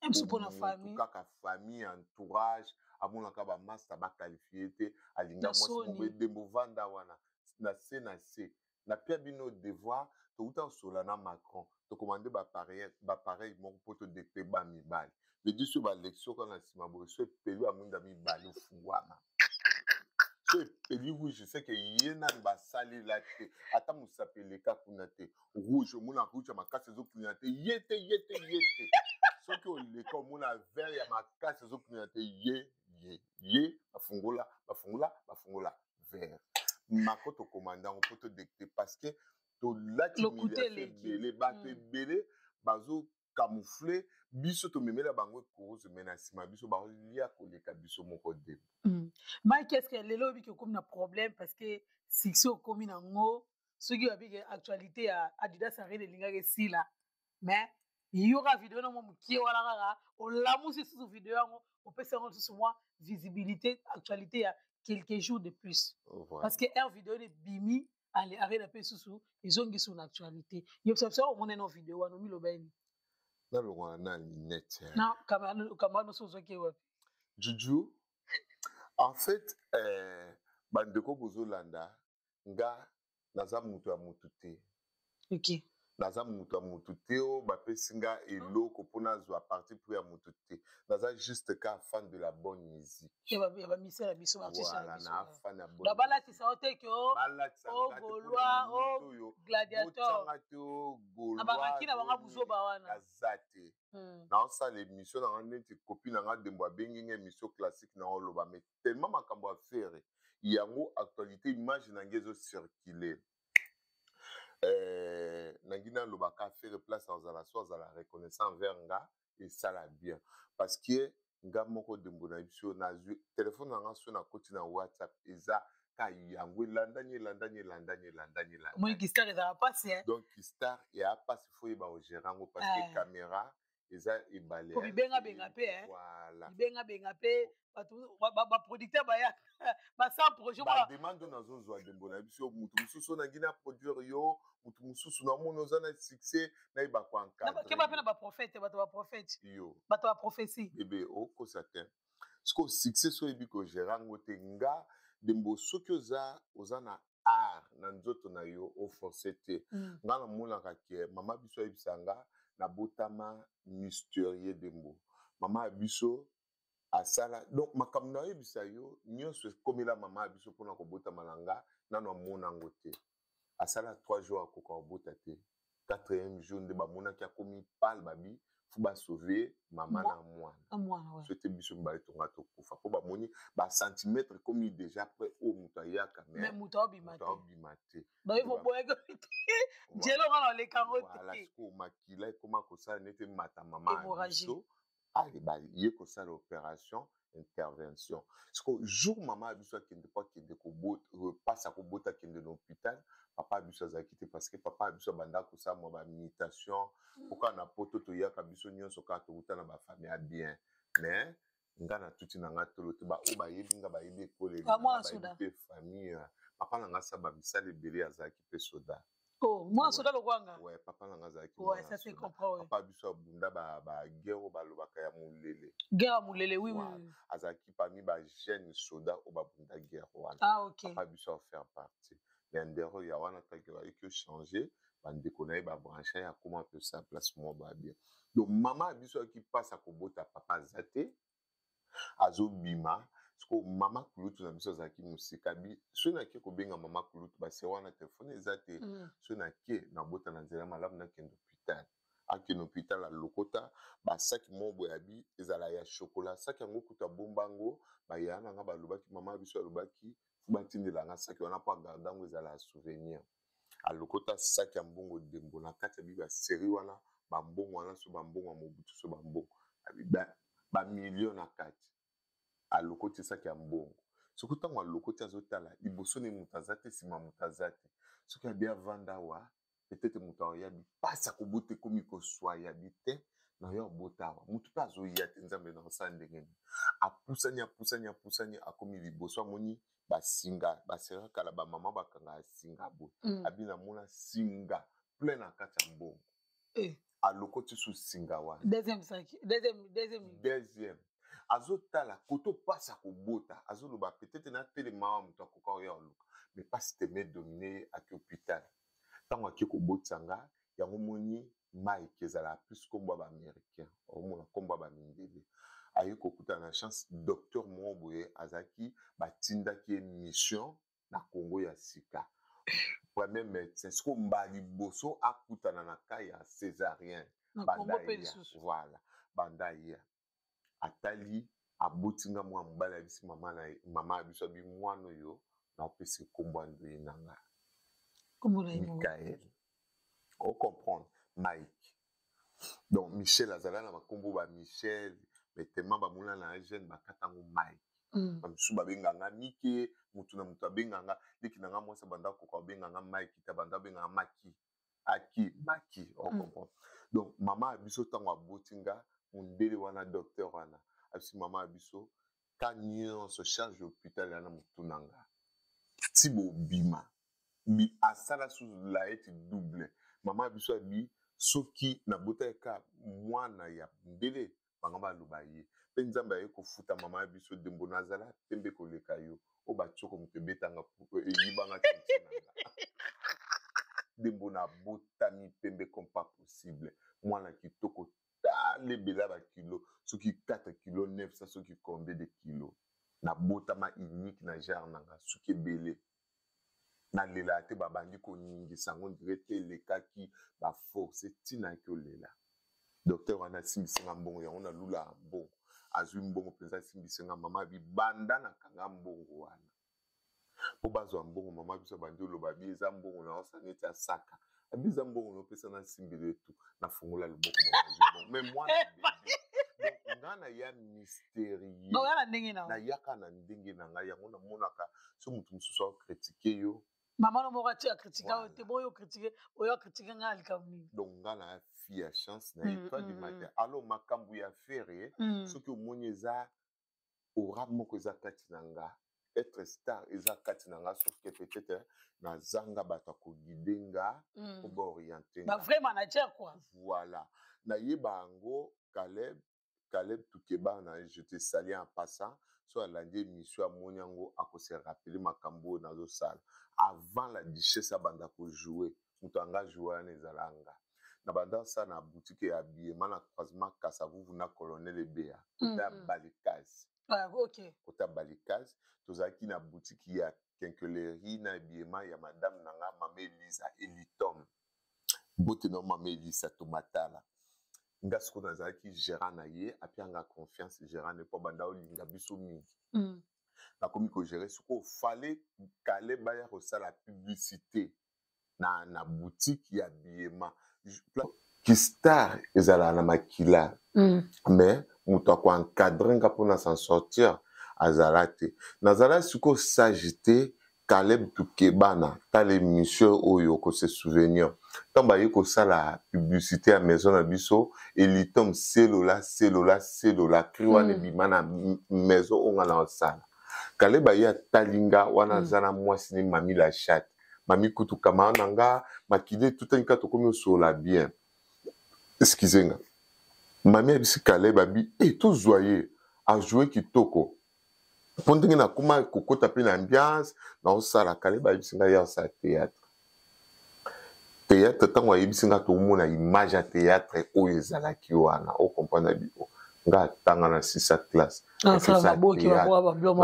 Biso mpona famille. Kaka famille, entourage, amonaka bamaster baqualifier te, alinga mwasi moko edembo vanda wana na se na se. Napia bino devoir, touta kosola na Macron, tokomande baappareil moko mpo todétecter bamibali vedi so balekisi kaka na nsima boye, so epeli bamwinda mibale ofungwama, so epeli rouge, c'est que ye nani basalela te, ata mosapi eleka kuna te. Rouge, omona rouge ya makasi ezokuna te, ye te, ye te, ye te. Soki oleka, omona vert ya makasi ezokuna te, ye, ye, ye. Bafungola, bafungola, bafungola vert mako, tokomanda yango mpo todétecter, parce que tolati ebele, bato ebele bazocamoufler biso, tomemela bango ekuruze, mais na nsima biso baolia koleka biso moko dembo. Mike, est ce que lelo oyebiki okomi na problème? Parce que succès okomi nango, soki oyebiki actualité ya Adidas Arena elingaki esila, mais yoka video na mwa mokie wana kaka olamusi lisusu video yango, opesi yango lisusu mwa visibilité, actualité ya quelques jours de plus. Parce que air video ebimi, ale Arena mpe lisusu ezongisi na actualité. Yebisa biso, omona na video wana, omiloba nini? Nalongwana na lunette. Na camarade nyonso ozwaki wapi? Juju, en fait, bandeko bozolanda nga, naza moto ya motu te. Naza moto ya motu te oyo bapesi nga eloko mpona azwa parti pris ya motu te. Naza juste ka fan de la bonne musique. Ya bamisala biso. Voilà, na fan ya bonne. Balatisa yo te ke o o Gaulois, o gladiateur. Te, o Na bakaki na bango buzoba wana. Naza te. Naosala émission na nga neti kopi na nga dembo abengi nga émission classique na oloba, mais tellement makambo ya Ferre yango actualité, image na ngai ezocircule, nangi nalobaka Ferre place azala, so azala reconnaissant envers nga, esala bien, parce que nga moko dembo na biso, nazwi telefone na nga, so nakoti na WhatsApp, eza ka yango elandani, elandani, elandani, elandani, elandani. Star ezala pasi. Donc star eya pasi, faut yeba ogérer yango, parce que caméra. Eza ebale. Po bibengabenga mpe, eh. Voilà. Bibengabenga mpe, bato baproducteur bayaka basala projet. Bademande oyo nazozwa, dembo na biso, motu mosusu oyo nangi na produire yo, motu mosusu namoni oza na succès, nayeba koencadre. Mpe na baprophète, bato baprophète. Yo. Bato baprophétie. Bebe, okosa te. Sikoyo succès, so oyebi kogérer yango te, nga dembo, soki oza na art na nzoto na yo, oforce te. Nga namonaka ke mama biso ayebisa nga nabotama mystérieux. Dembo, mama ya biso asala, donc makambo nayebisa yo nyonso ekomela mama ya biso mpona kobotama na nga, nano amona yango te. Asala 3 jours, akoka kobota te. Quatrième jour nde bamonaki akomi pâle, babi faut basauve mama na mwana, so ete biso mibale tonga tokufa, mpo bamoni bacentimètre ekomi déjà près oyo moto ayaka. Mais moto aobima te. Aobima te. Sikoyo makila ekoma kosala neti mata mama ya biso. Ale, baye kosala opération, intervention. Sikoyo jour mama ya biso akende mpo akende mpasi akobota, akende na hôpital, papa ya biso azalaki te, parce que papa ya biso abandaka kosala mwa bamutation, po kaka na poto toyaka biso nyonso kaka touta na bafamille ya bien. Mais nga na tuti na nga tolo te, baoyo bayebi nga bayebi ekoleli, bayebi mpe famille. Papa na nga asala bamisala ebele, azalaki mpe soda. Oh, mwana soda lokwanga. Ouais, papa na nga azalaki. Ouais, ça c'est comprend, ouais. Papa biso abunda baguerre oyo balobaka ya molele. Guerre ya molele, oui. Azalaki parmi bajeune soda oyo babunda guerre wana. Ah, OK. Papa biso afaire partie, mais ndero ya wana, taki bayeki ochange bandeko na ye, babranche ye, akoma mpe sa place moko babia. Donc mama ya biso ayaki mpasi akobota, papa aza te, azobima. Sikoyo mama kulutu na biso azalaki mosika. Bi soki nake kobenga mama kulutu, base wana telefone eza te. Soki nake nabota na nzela malamu, nakende hôpital. Akende hôpital, alokota basaki moko boye, abi ezala ya chocolat. Saki yango kutu abomba yango. Baya na nga balobaki, mama biso alobaki faut batindela nga saki wana mpo agarde yango, ezala ya souvenir. Alokota saki ya mbongo, dembo, na kati ya bi basérie wana, bambongo wana, so bambongo ya Mobutu, so bambongo bamillion na kati. Alokoti saki ya mbongo. Soki ntango alokoti, azotala liboso ne, moto aza te, nsima moto aza te. Soki abi avanda awa, peut-être moto aoyabi mpasi akobota, ekomi koswa, yabi te na yo abota awa, motu mpe azoya te. Nzambe, na osala ndenge nini? Apusani, apusani, apusani, akomi liboso, amoni basinga basenga kala, bamama bakanga singa boye. Abi namona singa plein na kati ya mbongo. Alokoti su singa wana. Deuxième saki, deuxième, deuxième. Deuxième. Azotala koto mpasi akobota, azoloba peut-être natelema awa, moto akoka oya oluka, mais mpasi teme domine ye. Aki hôpital, ntango aki kobotisa nga, yango moni Mike ezalaka plus nkombo ya baaméricain, omona nkombo ya bamindele. Aye kokutana na chance, docteur moko boye azalaki, batindaki ye mission na Congo ya sika, premier médecin. Siko mbala liboso akutana na cas ya césarien. Banda ya, voilà, banda ya atali, aboti nga mwana mobali. Ayebisi mama na mama ya biso, abi mwana oyo naopesa nkombo ya ndoyi na nga Mikael. Ocomprendre, Mike, donc Michel azala na bakombo ba Michel, mais tellement bamona na jeune, bakatango Mike. Bamisusu babenganga Mike, mutu na moto abenganga. Leki na nga mwasi abanda koka abenganga Mike te, abanda abenganga Maki, aki maki, ocomprendre. Donc mama ya biso, ntango aboti nga, mondele wana, docteur wana abisi mama ya biso ka nyonso charge hôpital ya na motu na nga ti bobima. Asala susu la eti double. Mama ya biso abi soki nabotaki ka mwana ya ndele, bango baloba ye mpe Nzambe aye kofuta mama ya biso. Dembo, nazala pembe koleka yo, oyo batioko moto ebetanga, eyibanga teinture na nga. Dembo, nabotami pembe comme pas possible, mwana kitoko. Tala ebele bakilo, soki 4 kilo 900, soki combien de kilo. Nabotama unique na genre na nga. Soki ebele nalelaka te, babandi koningisa yango ndire te, elekaki baforce ntina yaki olela. Docteur wana asimbisinga mbongo yango, nalulaka mbongo, azwi mbongo mpenza, asimbisinga. Mama bibanda nakanga mbongo wana mpo bazwa mbongo. Mama biso abandi oloba bi eza mbongo na osala neti asaka, abi eza mbongo na opesa, na nsimbeli etu, nafungola loboko, mama azwi mbongo. Mais mwana bebe, donc nga na ya mystérieux. Na ndenge na Nayaka na ndenge na ngai yango. Namonaka so moto mosusu acritiquer yo. Mama no moko atia critique oyo te, boyo critique oyo critique nga likambo nini? Donc nga na fille ya chance na étoile du matin. Alors makambo ya Ferre, soki omoni eza aura moko eza kati na nga, être star eza kati na nga, sauf que peut-être nazanga bato ya koguide nga po baoriente nga. Ba vrai manager quoi. Voilà, nayeba yango. Caleb, Caleb Tukebana, je te salue en passant. So alandi émission, amoni yango, akose rappeler makambo oyo nazosala avant la duchesse abanda kojouer. Moto anga joue wana ezala nga na banda osala na boutique ya habillement na croisement Kasavuvu na Colonel Ebeya, kota Balikazi. Ah, okay. Kota Balikazi tozalaki na boutique ya quincaillerie na habillement ya madame na nga, mama Elisa Elitom. Mbote na mama Elisa Tomatala. Nga sikoyo nazalaki gérant na ye, apianga confiance gérant ne mpo banda olinga biso mingi. Nakomi kogérer sikoyo, fallait kale baya kosala publicité na boutique ya habillement. Ki star ezalaka na makila, mais moto akoencadre nga mpona s'en sortir azala te. Nazala sikoyo sage te. Caleb Tukebana, tala émission oyo, okose souvenir ntango baye kosala publicité ya maison na biso Elitom, selola selola selola cri wana ebima na maison oyo nga na osala. Caleb aye atali nga wana, aza na mwasi ni mami la chatte, mami kutu camarade na nga, makili etutani kaka, tokomi osolola bien. Excuse nga, mami ayebisi Caleb abi e tozwa ye ajoue kitoko mpo ndenge nakoma kokota mpe na ambiance naosala. Caleb ayebisi ngai ya osala théâtre. Théâtre, ntango ayebisi nga, tomona image ya théâtre oyo ezalaki wana, ocomprendre bio nga atanga na sisa classe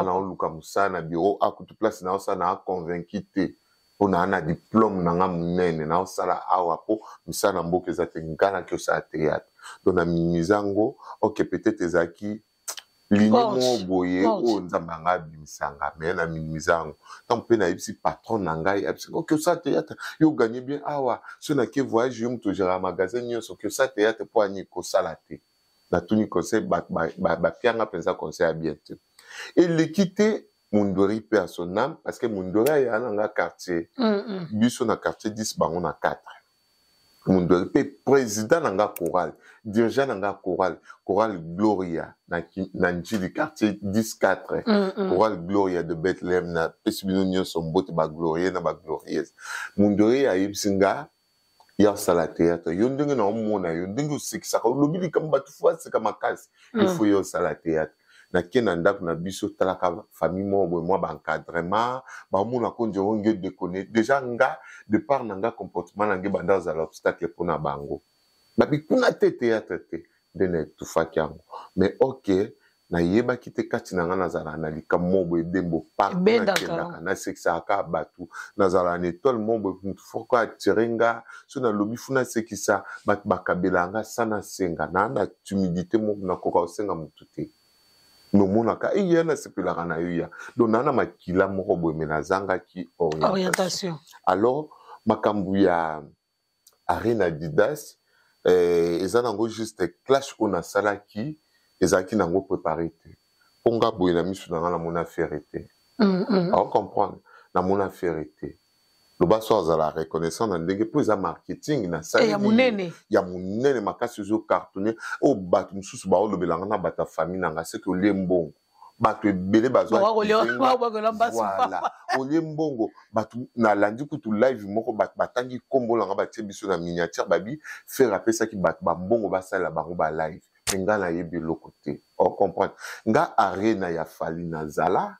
naoluka mosala na bureau akutu place naosala na convaincu te mpo naa na diplôme na nga monene naosala awa mpo misala na mboka eza te. Nga naki osala théâtre, donc na minimize yango. Ok, peut-être ezalaki ligne moko boye oyo Nzambe anga abimisanga, mais na minimize yango. Ntango mpe nayebisi patron na ngai, ayebisi: "Ok, osala théâtre, yo gagne bien awa. So nake voyage, yo moto ogéra magasin nyonso. Oke osala théâtre mpo ani kosala te?" Natuni conseil, bapianga mpenza conseil ya bien te. Eleki te, Mundori, mpe à son âme, parce que Mundori aya na nga quartier, biso na quartier 10, bango na 4. Mundori mpe président na nga chorale, dirigeant na nga chorale, chorale Gloria na Njili, quartier 10 4, chorale Gloria de Bethlehem. Napesi bino nyonso mbote, baglorie na baglorieuse. Mundori ayebisi nga ya osala théâtre: "Yo ndenge na omona yo, ndenge osekisaka, olobi likambo, bato fo baseka makasi, il faut yo osala théâtre." Nake na ndako na biso, talaka famille moko boye, mwa baencadrement baomona ko nzongo nge déconne déjà. Nga de part na nga, comportement na nge banda ozala obstacle mpona bango, babi kuna te, théâtre te, nde na etufaki yango. Mais ok, nayebaki te kati na nga nazalaka na likambo moko boye, dembo partout nakendaka nasekisaka kaka bato, nazalaka na étoile moko boye, motu foko atire nga. So nalobi fu nasekisa bato, bakabela nga sa nasenga na timidité moko, nakoka kosenga motu te. Nomonaka eya nasepelaka na yo ya, donc naa na makila moko boye, me nazangaki orientation. Alors makambo ya Arena Adidas, eza nango juste clash oyo nasalaki, ezalaki nango préparé te, mpo nga boye na miso na nga namona Ferre te. Acomprendre, namona Ferre te. Loba so azala reconnaissant na ndenge mpo eza marketing nasali ya monene. Ya monene makasi, ozocartonne oyo bato mosusu baolobelanga na bato ya famille na nga seke olie mbongo, bato ebele bazwa, olie mbongo. Bato nalandi kutu live moko, bato batangi nkombo nanga, batie biso na miniature, babi Ferre apesaki bato bambongo basalela bango balive. Me nga nayebi eloko te, ocomprendre. Nga Arena ya Fally nazala,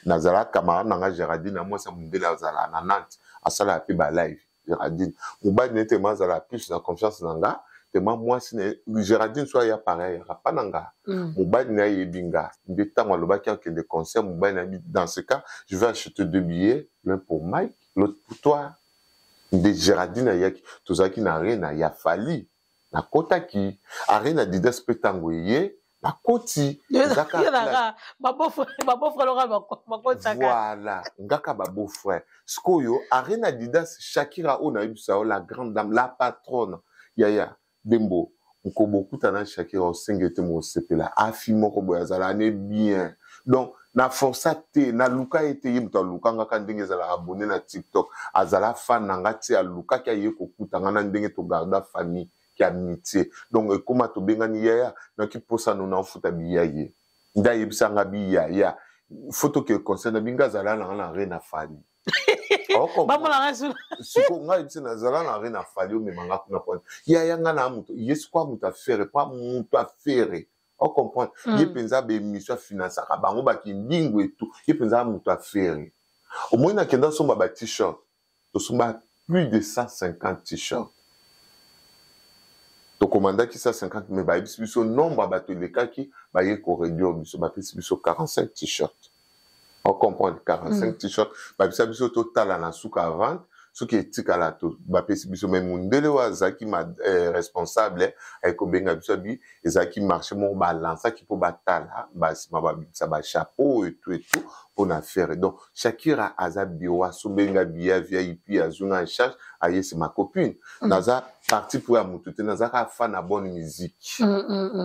nazala camarade na nga Gérardine na mwasi ya mondele, azala na Nantes, asalaka mpe balive. Gérardine, mobali na ye tema azala plus na confiance na nga, tema mwasi na Gérardine so aya pareil ayaka pa na nga. Mobali na ye ayebi nga. Nde ntango alobaki akende concert, mobali na ye: "Dans ce cas, je vais acheter deux billets, l'un pour Mike, l'autre pour toi." Nde Gérardine ayaki, tozalaki na Arena ya Fally, nakotaki Arena Adidas mpe ntango eye nakoti. Voilà, ngaka babeau-frère. Sikoyo Arena Adidas, Shakira oyo nayebisa yo, la grande dame, la patronne, yaya Dembo nkobo, okutana Shakira, osenge te mosepela afi moko boye, azala ne bien. Donc Na força te, naluka ye te, ye moto aluka nga kaka ndenge ezalaka abonne na TikTok. Azala fan na nga ti alukaki aye kokuta nga na ndenge to garda famille ki amitie. Donc ekoma tobengani yaya nayoki posa no naofuta biya ye. Nde ayebisa nga bi yaya faut tokende concert na bi nga azala na nga na arena Fally. Siko nga yebisa nazala na arena Fally omema nga kuna pona yaya nga na moto ye sikoyo moto afere po moto afere o comprendre ye mpenza ba émission afinansaka bango bakindingu etu ye mpenza moto afere omoni nakenda somba ba t-shirt tosomba plus de 150 t-shirt tokomandaki 150 mais bayebisi biso nombre ya bato elekaki baye koréduire biso bapesi biso 45 t-shirt o comprendre 45 t-shirt babisa biso totala na suka ya vente soki etikala bapesi biso me mundele oyo azalaki responsable aye kobenga biso abi ezalaki marché moko balansaki mpo batala basima babimisa bachapeau etu etu mpona Ferre. Donc Shakira aza bureau asombelinga biya VIP azwi nga en charge ayesi ma copine. Naza parti po ya motu te, naza kaka fan ya bonne musique.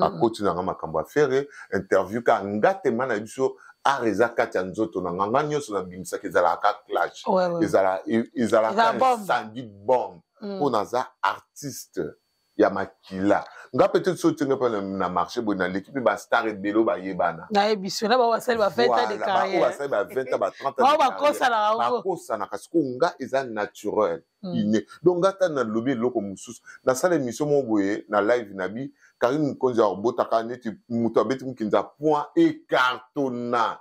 Akoti nanga makambo ya Ferre interview kaka nga tema na biso art eza kati ya nzoto na nga, nga nyonso nabimisaka ezalaka clash, ezalaka incendie bombe mpo naza artiste ya makila. Nga peut-être so otinga mpe na marché boye naleki mpe bastar ebele oyo bayebana. Nayebi so na bango basali ba 20 ans de carrière, basali ba 20 ans, ba 30 ans, bakosanaka. Bakosanaka. Sikoyo nga eza naturel, inné. Donc nga ata nalobi eloko mosusu, nasala émission moko boye na live na bi Karine Mokonzi akobotaka neti moto abeti mokinza point ecartonna,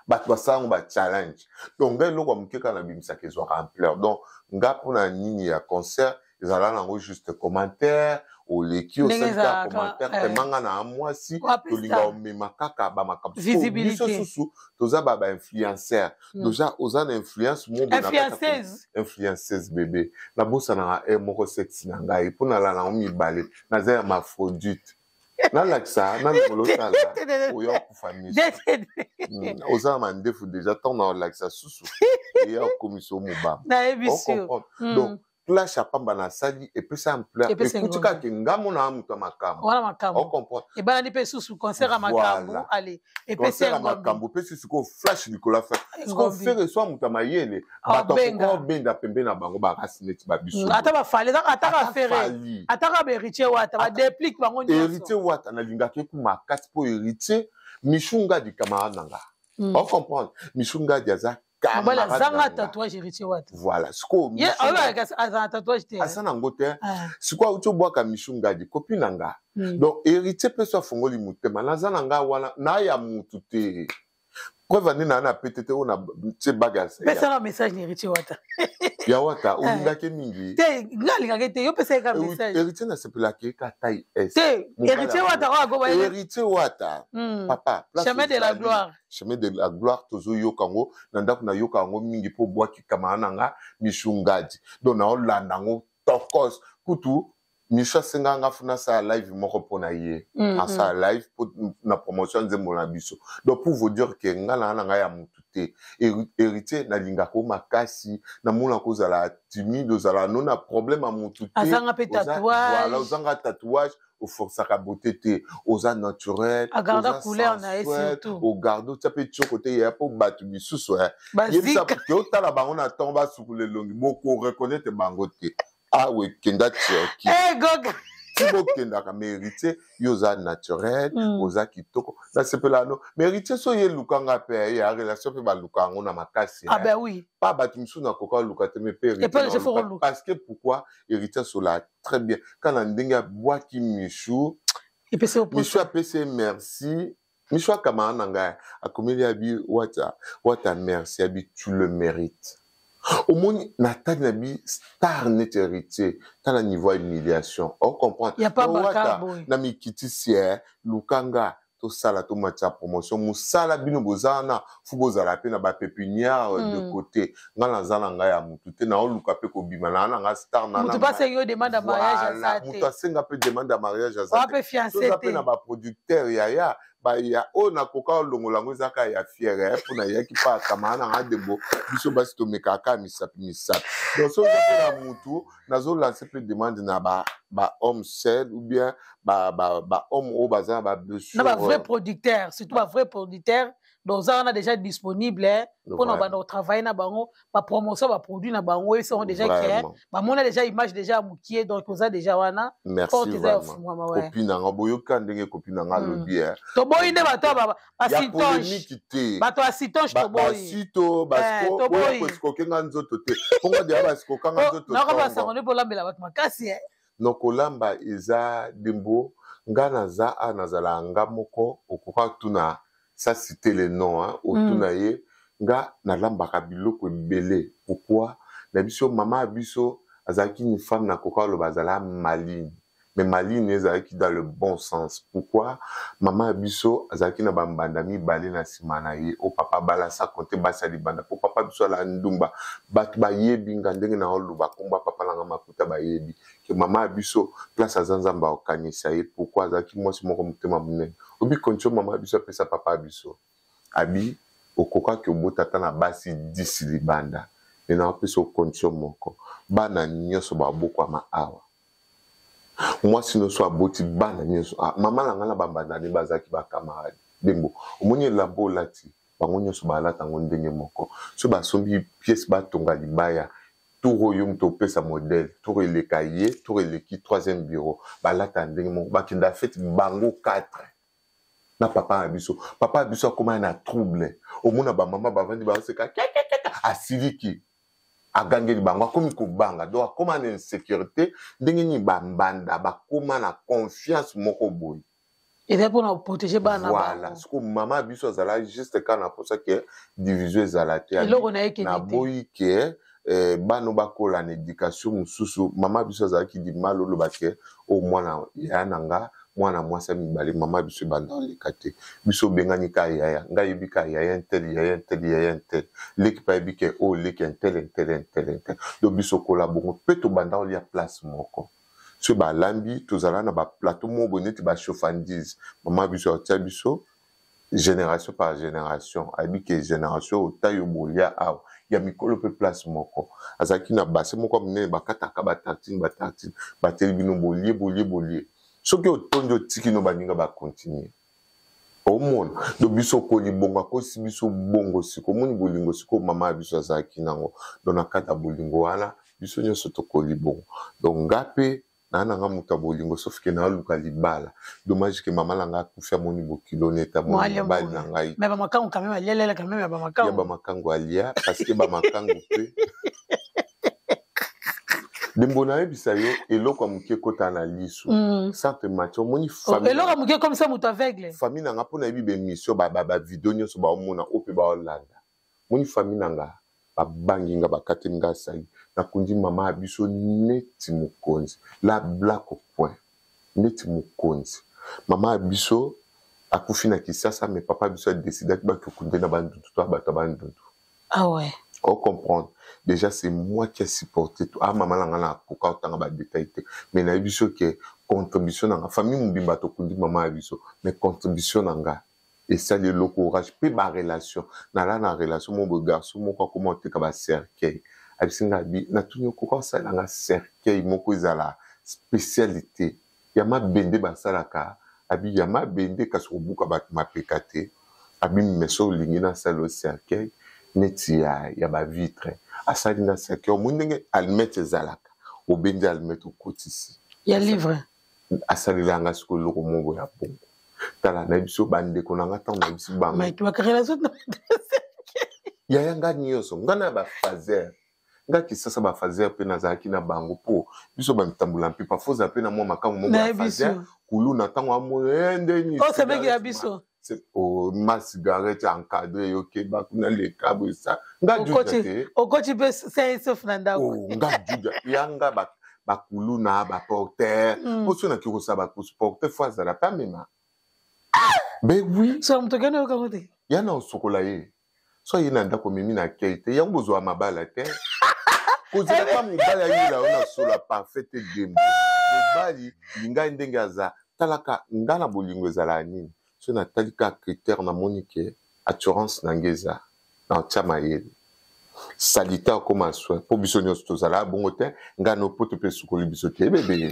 bato basala yango ba challenge. Donc ngai eloko ya moke kaka nabimisaka ezwaka ampleur. Donc nga mpona nini ya concert ezala nango juste commentaire, oleki osali kaka commentaire tema. Nga na mwasi tolinga omema kaka bamakambo biso susu toza ba bainfluenceur déjà, oza na influence moko influenceuse bébé. Nabosanaka e moko sexe na ngai mpo nalala yango mibale, naza ya Hermaphrodite. Nalakisa nalongolo otala oyo akufa miso, oza na mandefu déjà. Ntango na olakisa susu eya okomisa mobamba. Donc clash ya pamba nasali epesa ampleur, ekuti kaka nga mona moto ya makambo. Wana makambo ocomprendre. Ebalani mpe susu concert ya makambo ale epesi ya makambo epesi sikoyo flash likolo ya flash. Sikoyo Ferre so moto ya mayele, bato akoka obenda pembe na bango bakasi neti babiso. Ata baFally, ata baFerre, ataka baHéritier Wata, baDeplick, bango. Héritier Wata nalingaki eku makasi mpo Héritier Michu Ngadi camarade na nga, ocomprendre, Michu Ngadi aza mobali azanga tatouage, Héritier Wata. Voilà, sikoyo aza na tatouage te. Aza nango te. Sikoyo auti obwaka Michu Ngadi kopi na nga. Donc Héritier mpe so afongoli motema naza na nga wana naya mutu te, preuve ande naa na pete te oyo na tie bague. Pesanga message na Héritier Wata. Ya Wata olingaki mingi. Te, nga alingaki te, yo pesa ye ka message. Héritier nasepelaki ka taille s. Te, Héritier Wata oyo akoba. Héritier Wata, papa. Chemin de la gloire. Chemin de la gloire, tozoyoka yango na ndako, nayoka yango mingi mpo obwaki camarade na nga Michu Ngadi. Donc naolanda yango tokos. Kutu Michu asengaka nga funa asala live moko mpo na ye, asala live na promotion ya nzembo na biso. Donc pour vous dire que nga na ngai ya motu te, Héritier nalingaka o makasi, namona kozala timide, ozala no na problème ya motu te. Azanga mpe tatouage. Ozanga tatouage, oforçaka beauté te, oza naturel. Agarda couleur na ye surtout. Ogarde, otia mpe tioko te yeya mpo bato misusu yebisa ke otala bango na ntongo basukula elongi, bokoreconnaître bango te. Awa ekenda Turquie ti bokendaka. Mais Héritier, yo oza naturel, oza kitoko, nasepela no. Mais Héritier so ye elukanga mpe ya relation mpe baluka yango na makasi. Ah ben oui. Pa bato misusu nakoka oluka te, mais mpe Héritier, parce que pourquoi Héritier asola très bien kaka na ndenge abwaki Michu. Michu apesi ye merci. Michu akamaka na ngai, akomeli abi Wata, Wata merci, abi tu le mérites. Omoni natali na bi star neti Héritier, tala niveau ya humiliation, ocomprendre. Wata na mikitisi lukanga tosala tomatisa promotion mosala. Bino boza wana fu bozala mpe na bapépinière de côté. Nga naza na ngai ya motu te, naoluka mpe kobima naa na nga star. Moto asenga mpe demande ya mariage aza toza mpe na baproducteur yaya baya oyo nakoka olongola yango eza kaka ya fiere mpo nayaki mpa akamaka na nga dembo. Biso basi tomekaka kaka misapi misapi. Donc so oza mpe na mutu, nazolancer mpe demande na bahomme seul ou bien bahomme oyo baza na bablessure. Na bavrai producteur, surtout bavrai producteur. Donc oza wana déjà disponible mpona obanda kotravaille na bango, bapromotion, baproduit na bango, oyebisa bango déjà ke bamona déjà image déjà ya mokie. Donc oza déjà wana, porte eza ya ofungwama. Kopi nanga, boyoka ndenge kopi nanga alobi. Toboyi nde bato ya basitonge, bato ya sitonge toboyi. Basito basikokenga nzoto te, mpongo deya basikokanga nzoto. Nako basango nde bolambela bato makasi. No, kolamba eza dembo. Nga naza a nazala nga moko, okoka tuna ça, citer le nom, hein, otuna ye. Nga nalambaka biloko ebele. Pourquoi? Na biso, mama ya biso azalaki une femme, nakoka oloba azala maligne, mais maligne ezalaki dans le bon sens. Pourquoi? Mama ya biso azalaki na bambanda mibale na nsima na ye, oyo papa abalasa konte basi ya libanda, mpo papa biso ala ndumba. Bato bayebi nga ndenge na oloba kombo ya papa nanga Makuta, bayebi ke mama ya biso, place aza, Nzambe akokanisa ye. Pourquoi? Azalaki mwasi moko motema monene. Obi condition mama ya biso apesa papa ya biso, abi okokaki obota ata na basi 10 libanda, me na apesa condition moko: bana nyonso babokwama awa. Mwasi nyonso aboti bana nyonso. Ah, mama na ngai na bambandani bazalaki bacamarade. Dembo omoni elamba olati, bango nyonso balata yango ndenge moko. So basombi pièce, batonga libaya, tour oyo moto opesa modèle, tour eleka ye, tour eleki troisième bureau, balata ndenge moko, bakenda fête bango 4 na papa na biso. Papa na biso akóma na trouble, omona bamama bavandi, bazoseka, asiliki, agangeli bango, akomi kobanga. Donc akóma na insécurité. Ndenge nini bambanda bakóma na confiance moko boye? Eza mpona protéger bana. Voilà, siko mama biso azala juste kaka na mposa ke division ezala te. Eloko na ye kende te. Naboyi ke bana bakola na éducation mosusu. Mama biso azalaki dimala oloba ke oyo mwana yaya na nga, mwana mwasi ya mibale. Mama biso ebanda oleka te, biso obengani ka yaya. Ngai yebi ka yaya un tel, yaya un tel, yaya un tel, leki mpe ayebi ke oyo leki un tel, un tel, un tel, un tel. Donc biso kola bongo mpe tobanda kolia place moko. Soki balambi, tozala na baplateau moko boye neti bachauffandise. Mama biso atia biso génération par génération, ayebi ke génération oyo yo bolia awa, ya mikolo mpe place moko. Azalaki na bassin moko ya monene, bakataka batartine, batartine bateli bino, bolie, bolie, bolie. Soki otondi, otiki no baninga bacontinue. Omona, donc biso okoli bongo, akosi biso bongo. Siko omoni bolingo sikoyo mama ya biso azalaki nango. Donc na kati ya bolingo wana, biso nyonso tokoli bongo. Donc nga mpe naa nanga moto ya bolingo, sauf ke naoluka libala. Dommage ke mama na ngai akufi, amoni bokilo neti amoni mobali na ngai. Mais bamakangu quand même alialela quand même ya bamakangu. Ya bamakangu alia, parce que bamakangu mpe ndembo nayebisa yo, eloko ya moke ekota na liso. Sante mati omoni. Eloko ya moke comme ça, moto aveugle. Famille na nga, mpo nayebi baémission, bavideo nyonso baomona oyo mpe baolanda. Moni famille na nga babangi nga, bakateli nga asali. Nakundi mama ya biso neti mokonzi, la black point, neti mokonzi. Mama ya biso akufi na Kisasa, mais papa biso adecidaki bakokunde na Bandundu, to bato ya Bandundu. Ah ouais. Ocomprendre déjà, c'est moi qui a supporté tout. Ah, mama na nga, na akoka otanga badetail te, mais nayebi so ke contribution na nga, famille mobimba tokundi mama ya biso, mais contribution na nga esali eloko. Orage mpe barelation, nala na relation moko boye, garçon moko akoma oteka bacercueil. Abisi nga, abi natuni: okoka osalela nga cercueil moko ezala spécialité ya mabende basalaka? Abi ya mabende, kasi kobuka bato mapeka te. Abi meso olingi nasala o cercueil neti ya bavitre. Asali nga cercueil, omoni ndenge allumette ezalaka, obendi allumette, okotisi. Ya livre. Asalela nga sikoyo eloko moko ya bongo. Tala, nayebi so bandeko na nga, ntango nayebisi bango yaya nga nyonso, nga na bafaser, nga Kisasa, bafaser mpe nazalaki na bango, mpo biso bamitambola mpe parfois ozala mpe na mwa makambo moko ya faser kuluna. Ntango amona ndeni Osemeki ya biso. Ma cigarette encadré, yo keba kuna, leka boye sa nga juja te. Okoti mpe sain sauf na ndako. Nga juja yanga bakuluna, baporter, mpo so naki kosala bacourse, porter fo azala mpe amema. Ben oui. So moto okende oyokango te. Ya na osokola ye, so aye na ndako, omemi na kei te. Yango bozwa mabala te, kozela mobali ayela yo na solo parfait te. Dembo mobali lingai ndenge aza, talaka nga na bolingo ezalaka nini. So natali kaka critère, namoni ke assurance na ngai eza na otia mayele, salite akóma soin, mpo biso nyonso tozala bongo te. Ngai no poto mpe esukoli biso te, ebebe.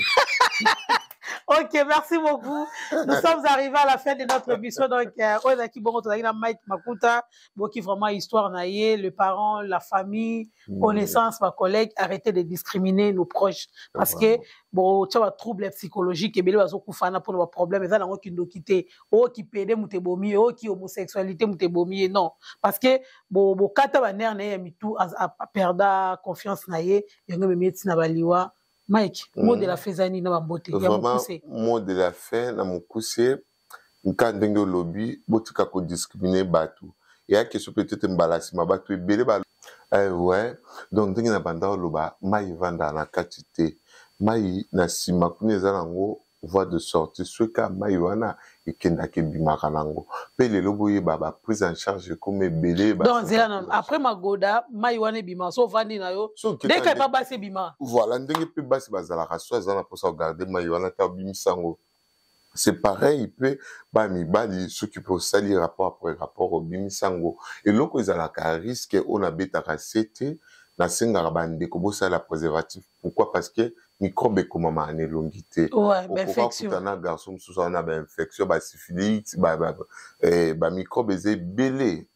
Ok, merci beaucoup. Nous sommes arrivés à la fin de notre émission. Donc, oyo ezalaki bongo, tozalaki na Mike Makuta. Boki vraiment histoire na ye, le parent, la famille, connaissance, bacollègue. Arrêtez de discriminer nos proches, parce que botia batrouble psychologique ebele, bazokufa na mpona baproblème eza nango kindoki te, oyo kipédé moto ebomi ye, oyo ki homosexualité moto ebomi ye. Non, parce que bokata banerfs na ye ya mitu, aperda confiance na ye, yango ememi ye ntina baliwa. Mike, mot de la fin eza nini na bambote ya mokuse? Mot de la fin na mokuse, nka ndenge olobi, botika kodiscriminer bato. Eya question peut-être mbala nsima, bato ebele ba ouais. Donc ndenge na banda oloba, mai evandaka na kati te, mai na nsima kuna eza nango voie de sortie. Soki mai wana ekendaka, ebimaka nango mpe. Lelo boyeba, baprise en charge ekoma ebele. Donc nzela nano après magoda, mai wana ebima so ovandi na yo ndenge epa basi ebima. Voilà, ndenge mpe basi bazalaka, so aza na mposa kogarder mai wana te, obimisa yango. C'est pareil mpe bamibali, soki mpe osali rapport, après rapport obimisa yango. Eloko ezalaka risque oyo nabetaka se te, nasengaka bandeko bosala préservatif. Pourquoi? Parce que microbe ekomamaka na elongi te. Okoka kuta na garçon mosusu wana bainfection, basyphilis, bamicrobe eza ebele.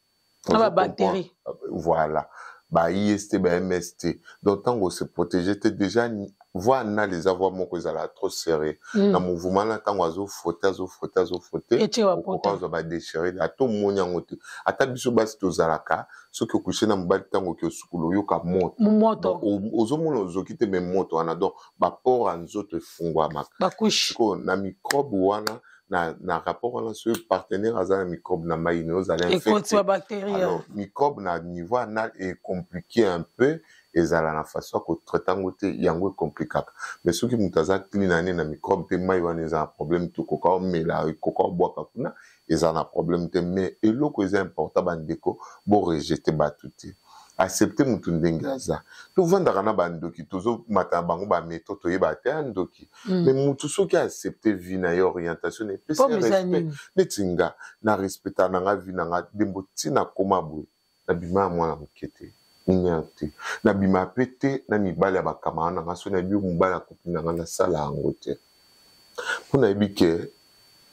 Na babactérie. Voilà, ba IST, ba MST. Donc ntango ose protéger te, déjà voie anale eza voie moko ezalaka trop serré na mouvement na ntango azofrotter, azofrotter, azofrotter, okoka ozwa badéchirures. Ata omoni yango te, ata biso basi tozalaka, soki ocoucher na mobali, ntango oki osukula, oyoka moto, ozomona ozoki te, mais moto wana, donc bapores ya nzoto efungwamaka. Sikoyo na microbe wana na rapport wana, soki partenaire aza na microbe na mai na ozala infecté, alors microbe na niveau anal ecompliqué un peu, ezala na façon ya kotraiter yango te, yango ecompliquaka. Mais soki moto aza clean ane na microbe te, mai wana eza na problème te, okoka omela, ekoka obwaka kuna, eza na problème te. Mais eloko eza important, bandeko, borejeter bato te, accepte motu ndenge aza. Tovandaka na bandoki, tozomata na bango bamétro, toyeba te ya ndoki. Mais motu soki accepte vie na ye, orientation na epesi respect. Neti nga na respecta na nga vie na nga, ndembo ntina koma boye, nabima ya mwana moke te, mineure te, nabima mpe te na mibali ya bacamarade na nga. So nayebi mobali akopi na nga, nasala yango te, mpo nayebi ke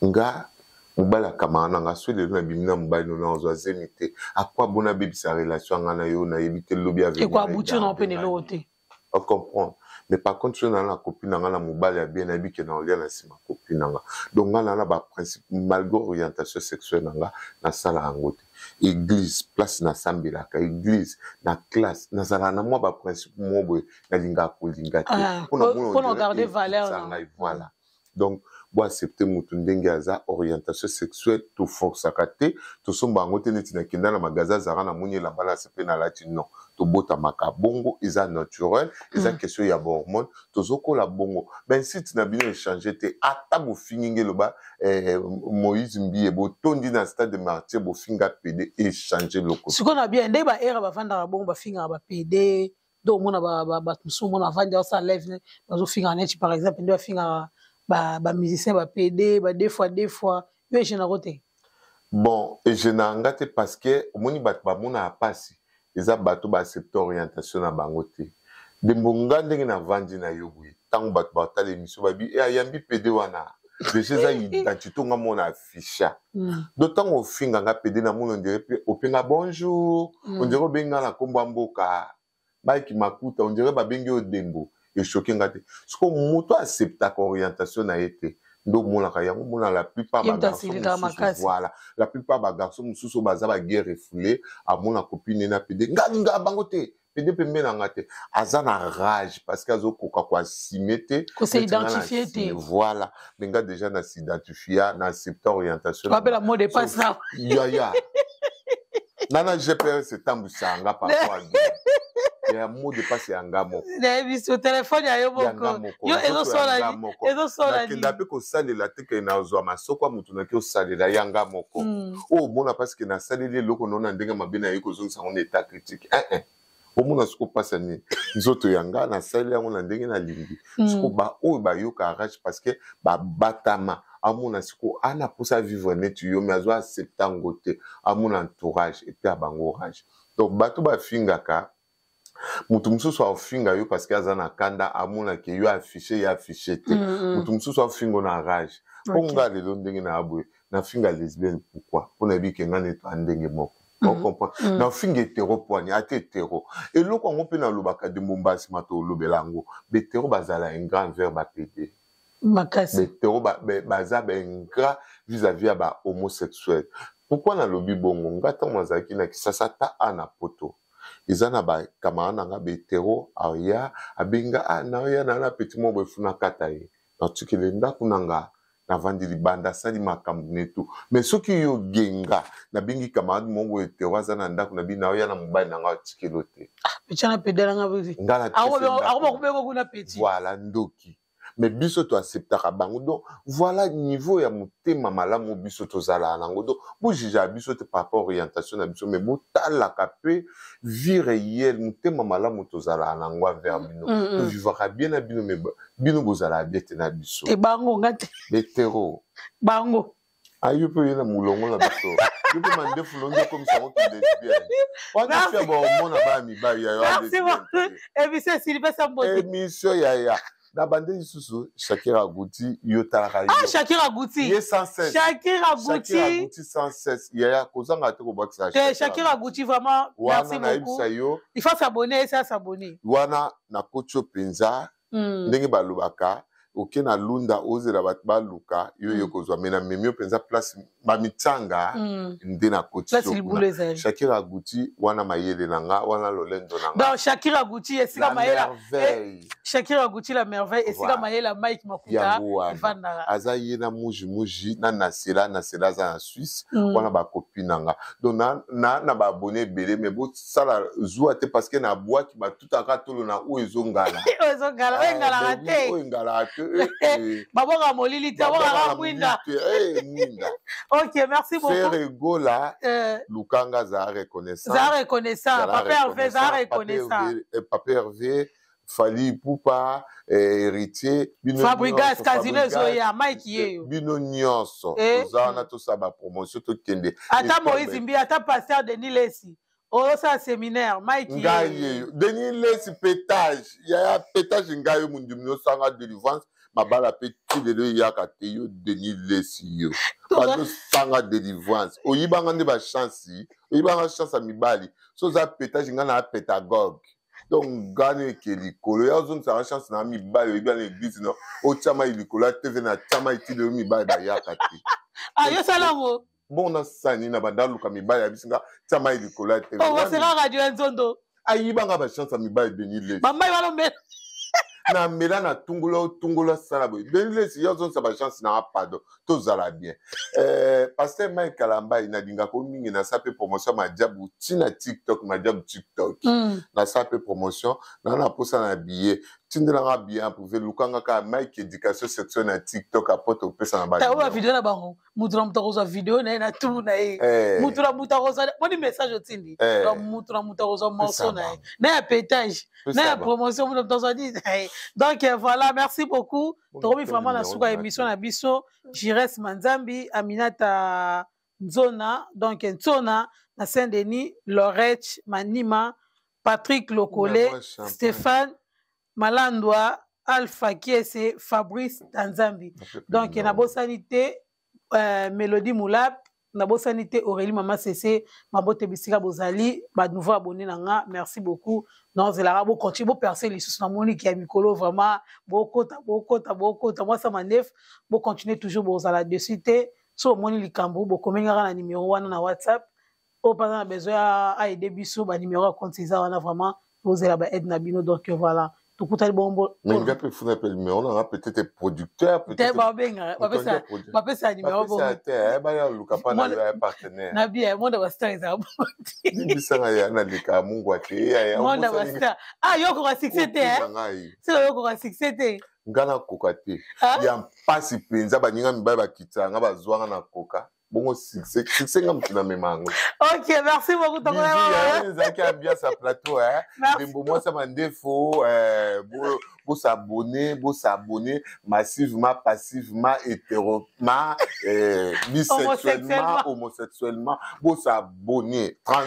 nga mobali ya camarade na nga, so lelo nabimi na mobali no, nazwa zemi te. Akwa bona abebisa relation ya nga na yo, nayebi te lobi. Avenir mpe lelo te. Ocomprendre? Mais par contre, soki naa na copine na nga na mobali ya bien, nayebi ke na olia na nsima copine na nga. Donc nga naa na baprincipe, malgré orientation sexuelle na nga, nasala yango te. Église, place nasambelaka, église na classe, nazalaka na mwa baprincipe mo boye, nalingaka kolinga te. Mpona garder valeur. Ngai, voilà. Donc boaccepte motu ndenge aza. Orientation sexuelle toforçaka te, tosomba yango te. Neti nakenda na magasin azalaka, namoni elamba na se mpe nalati, non. Tobotamaka bongo, eza naturel, eza question ya bahormone, tozokola bongo. Bainsite na bino échange te. Ata bofingi nge, eloba Moïse Mbiye, botondi na stade Martyr, bofinga pédé, échange loko. Sikoyo na bien nde baere bavandaka bongo, bafingaka bapédé. Nde omona bato mosusu, omona avandi, asala live, bazofingaka neti par exemple nde bafingaka bamusicien, bapédé, ba deux fois deux fois. Yo egênako te? Bon, egênaka nga te, parce que omoni, bato bamonaka mpasi eza bato baaccepte orientation na bango te. Ndembo nga ndenge navandi na yo boye, ntango bato batala émission, babi e ayambi pédé wana, déjà eza identité nga mona afficha. Donc ntango ofinga nga pédé, namoni on dirait mpe openga bonjour, on dirait obenga na nkombo ya mboka Mike Makuta, on dirait babengi oyo dembo, echoquer nga te. Siko moto acceptaka orientation na ye te, nde omonaka yango. Omona la plupart bagarçon mosusu, voilà, la plupart bagarçon mosusu oyo baza baguerre refoulé, amona copine na pédé, nga lingaka bango te, pédé pembe na nga te, aza na rage parce que azokoka koassumer te. Kos'identifier te. Voilà. Mais nga déjà na s'identifia, na accepta orientation. Wapela mot de passe na yaya nana GPS etambwisaka nga parfois ya mot de passe ya nga moko. Nayebi so telefone ya yo moko, yo ezosola, ezosola. Nakenda mpe kosalela te ke nazwa masoko ya motu, naki osalela ya nga moko. Oyo omona, parce que nasaleli eloko nao na ndenge mabe, naye kozongisa yango na état critique. Omona siko mpasi ya nini? Nzoto ya nga, nasaleli yango na ndenge nalingi. Siko baoyo bayoka rage parce que babatama, amona siko ana mposa vivre neti yo, mais azo accepte yango te, amona entourage epe ya bango rage. Donc bato bafingaka. Moto mosusu aofinga yo parce que aza na kanda, amonake yo affiche, ye affiche te. Moto mosusu aofinga na rage. Mpo nga lelo ndenge na boye, nafinga lesbienne pourquoi? Mpo nayebi ke nga neto ndenge moko. Ocomprendre? Nafinga hétéro poani ate hétéro eloko yango mpe nalobaka dembo mbasima tolobela yango. Bahétéro bazala ingrat envers bapédé. Makasi. Bahétéro baza baingrat vis-à-vis ya bahomosexuel. Pourquoi nalobi bongo? Nga ntango nazalaki na Kisasa, ata a na Poto, eza na bacamarade na nga bahétéro, aya abenga a naoya na petit moko boye, funa kata ye, natikele ndako na nga, navandi libanda, asali makambo netu. Mais soki yo genga, nabengi camarade moko boye hétéro aza na ndako na bino, naoya na mobali na nga, atikelo te. Petit na pédé nanga. Nga na akoma kubenga kuna petit. Voilà, ndoki. Mais biso toacceptaka bango. Donc voilà niveau ya motema malamu biso tozalaka nango. Donc bojugeaka biso te par rapport orientation na biso, mais botalaka mpe vie réelle, motema malamu tozalaka nango envers bino. Tovivaka bien na bino, mais bino bozalaka bien te na biso. Te, bango, nga te. Hétéro. Bango. Ayo mpe oye na molongo na biso, yo mpe mandefu longi okomisa ngo ki lesbienne wana fia baomona baya mibali ya yo. Merci beaucoup. Émission esili, pesa mbote. Émission yaya na bande lisusu, Shakira Guti, yo talaka. Ah, Shakira Guti. Ye sans cesse. Shakira Guti. Shakira Guti sans cesse, yaya, kozanga te kobakisa. Te, Shakira Guti, vraiment merci wana beaucoup. Nayebisa yo. Il faut s'abonner, esa s'abonner. Wana nakoti yo mpenza. Ndenge balobaka, oke na lunda, ozela bato baluka yo, ye kozwa me na memi yo mpenza place bamitsanga. Nde nakoti place yo libulu kuna. Ezali. Shakira Guti wana, mayele na nga wana, lolendo na nga. Donc Shakira Guti, esika La mayela merveille. Shakira Guti la merveille, esika Voilà. mayela Mike Makuta Yango wana. evandaka. Aza ye na muji muji na Nasela. Nasela aza na Suisse. Wana bakopi na nga. Donc na baabonné ebele, mais bosala zuwa te parce que nabwaki batutaka tolo na oyo ezongala. Oyo ezongala, oyo engalaka te. Oyo engalaka te, eh, eh. Babwaka molili te, babwakaka mwinda. Te, mwinda. Ok, merci beaucoup. Ferre Gola, lukanga, azala reconnaissant. Za reconnaissant. Zala Papa Hervé, za reconnaissant. reconnaissant. Papa Hervé, Fally Ipupa, Héritier, bino Fabregas, nyonso, Casino Fabregas, ezoya, Mike yeyo. Bino nyonso toza wana, tosala bapromotion, tokende. Ata Étoile. Moïse Mbi, ata pasteur Denis Lesi oyosala séminaire, Mike. Ngai yeyo. yeyo, Denis Lesi, pétage yaya, pétage. Ngai yo mondimi osanga délivrance, mabala mpe ti lelo eyaka te. Yo Denis Lesi, yo bazosanga délivrance, oyibanga nde bachance, oyibanga chance ya mibali. So oza pétage, ngai na pédagogue, donc ngai no eke likolo ya ozongisaka chance na mibali. Oyebi na église no otiama likolo ya TV na tiama, eti lelo mibali bayaka te. Ah, yosala yango. Bon, nasani na banda luka mibali ya biso, nga tiama likolo ya TV. Oboseka radio ya nzondo. Ayibanga bachance ya mibali, Denis Lesi. Bambai wana omela. Na mela na tungola, otungola, asala boye. Denis Lesi, yo ozongisa bachance na nga, pardon, tozala bien. Pasteur Mike Kalambai, nalingaka mingi. Nasala mpe promotion madiabu ntina TikTok, madiabu TikTok. Nasala mpe promotion na posa na billet, tindelanga billet en privé, lukanga kaka Mike éducation sexuelle na TikTok, apote opesa na Tayo bavideo na bango, mutu na mutu akozwa video na ye na tour na ye. Mutu na mutu akozwa moni message otindi. Donc mutu na mutu akozwa morceau na ye, na ya pétage, na ya promotion, mutu na mutu azwa nini na ye. Donc voilà, merci beaucoup. Tokomi vraiment na suka ya émission na biso. Jires Manzambi, Aminata Nzona, donc Nzona na Saint-Denis, Lorette Manima, Patrick Lokole, Stéphane Malandwa, Alpha Kiese, Fabrice Tanzambi. Donc nabosani te Mélodie Moulap, nabosani te Aurélie Mama Cc, mabote bisika bozali, ba nouveau abonné na nga, merci beaucoup. Naozelaka bocontinue boperce lisusu, namoniki ya mikolo vraiment bokota, bokota, bokota mwasa manef, bocontinue toujours, bozala dessus te. So omoni likambo, bokomi kaka na numéro wana na WhatsApp oyo mpenza na besoin aide biso, banumero ya compte eza wana. Vraiment tozela baaide na bino. Donc voilà, tokutani bongo. Mais nga mpe funa mpe numéro nanga, peut-être producteur. Te, babengaka, bapesa numéro. Bongo te, baya luka mpa na yo ya partenaire. Na bien, monde bastar ezala. Bisanga ya naleka mungwa te. Monde bastar, ah, yo okoka succès te, siko yo okoka succès te. Nga nakoka te ya mpasi mpenza. Baninga mibali bakitaka nga, bazwanga na koka bongo succès, succès nga motu namema yango. Ok, merci beaucoup. Ezalaki ambiance ya plateau. Ndembo mwasi ya mandefo, bosabonner, bosabonner massivement, passivement, hétéroment, bisexuellement, homosexuellement, bosabonner trans.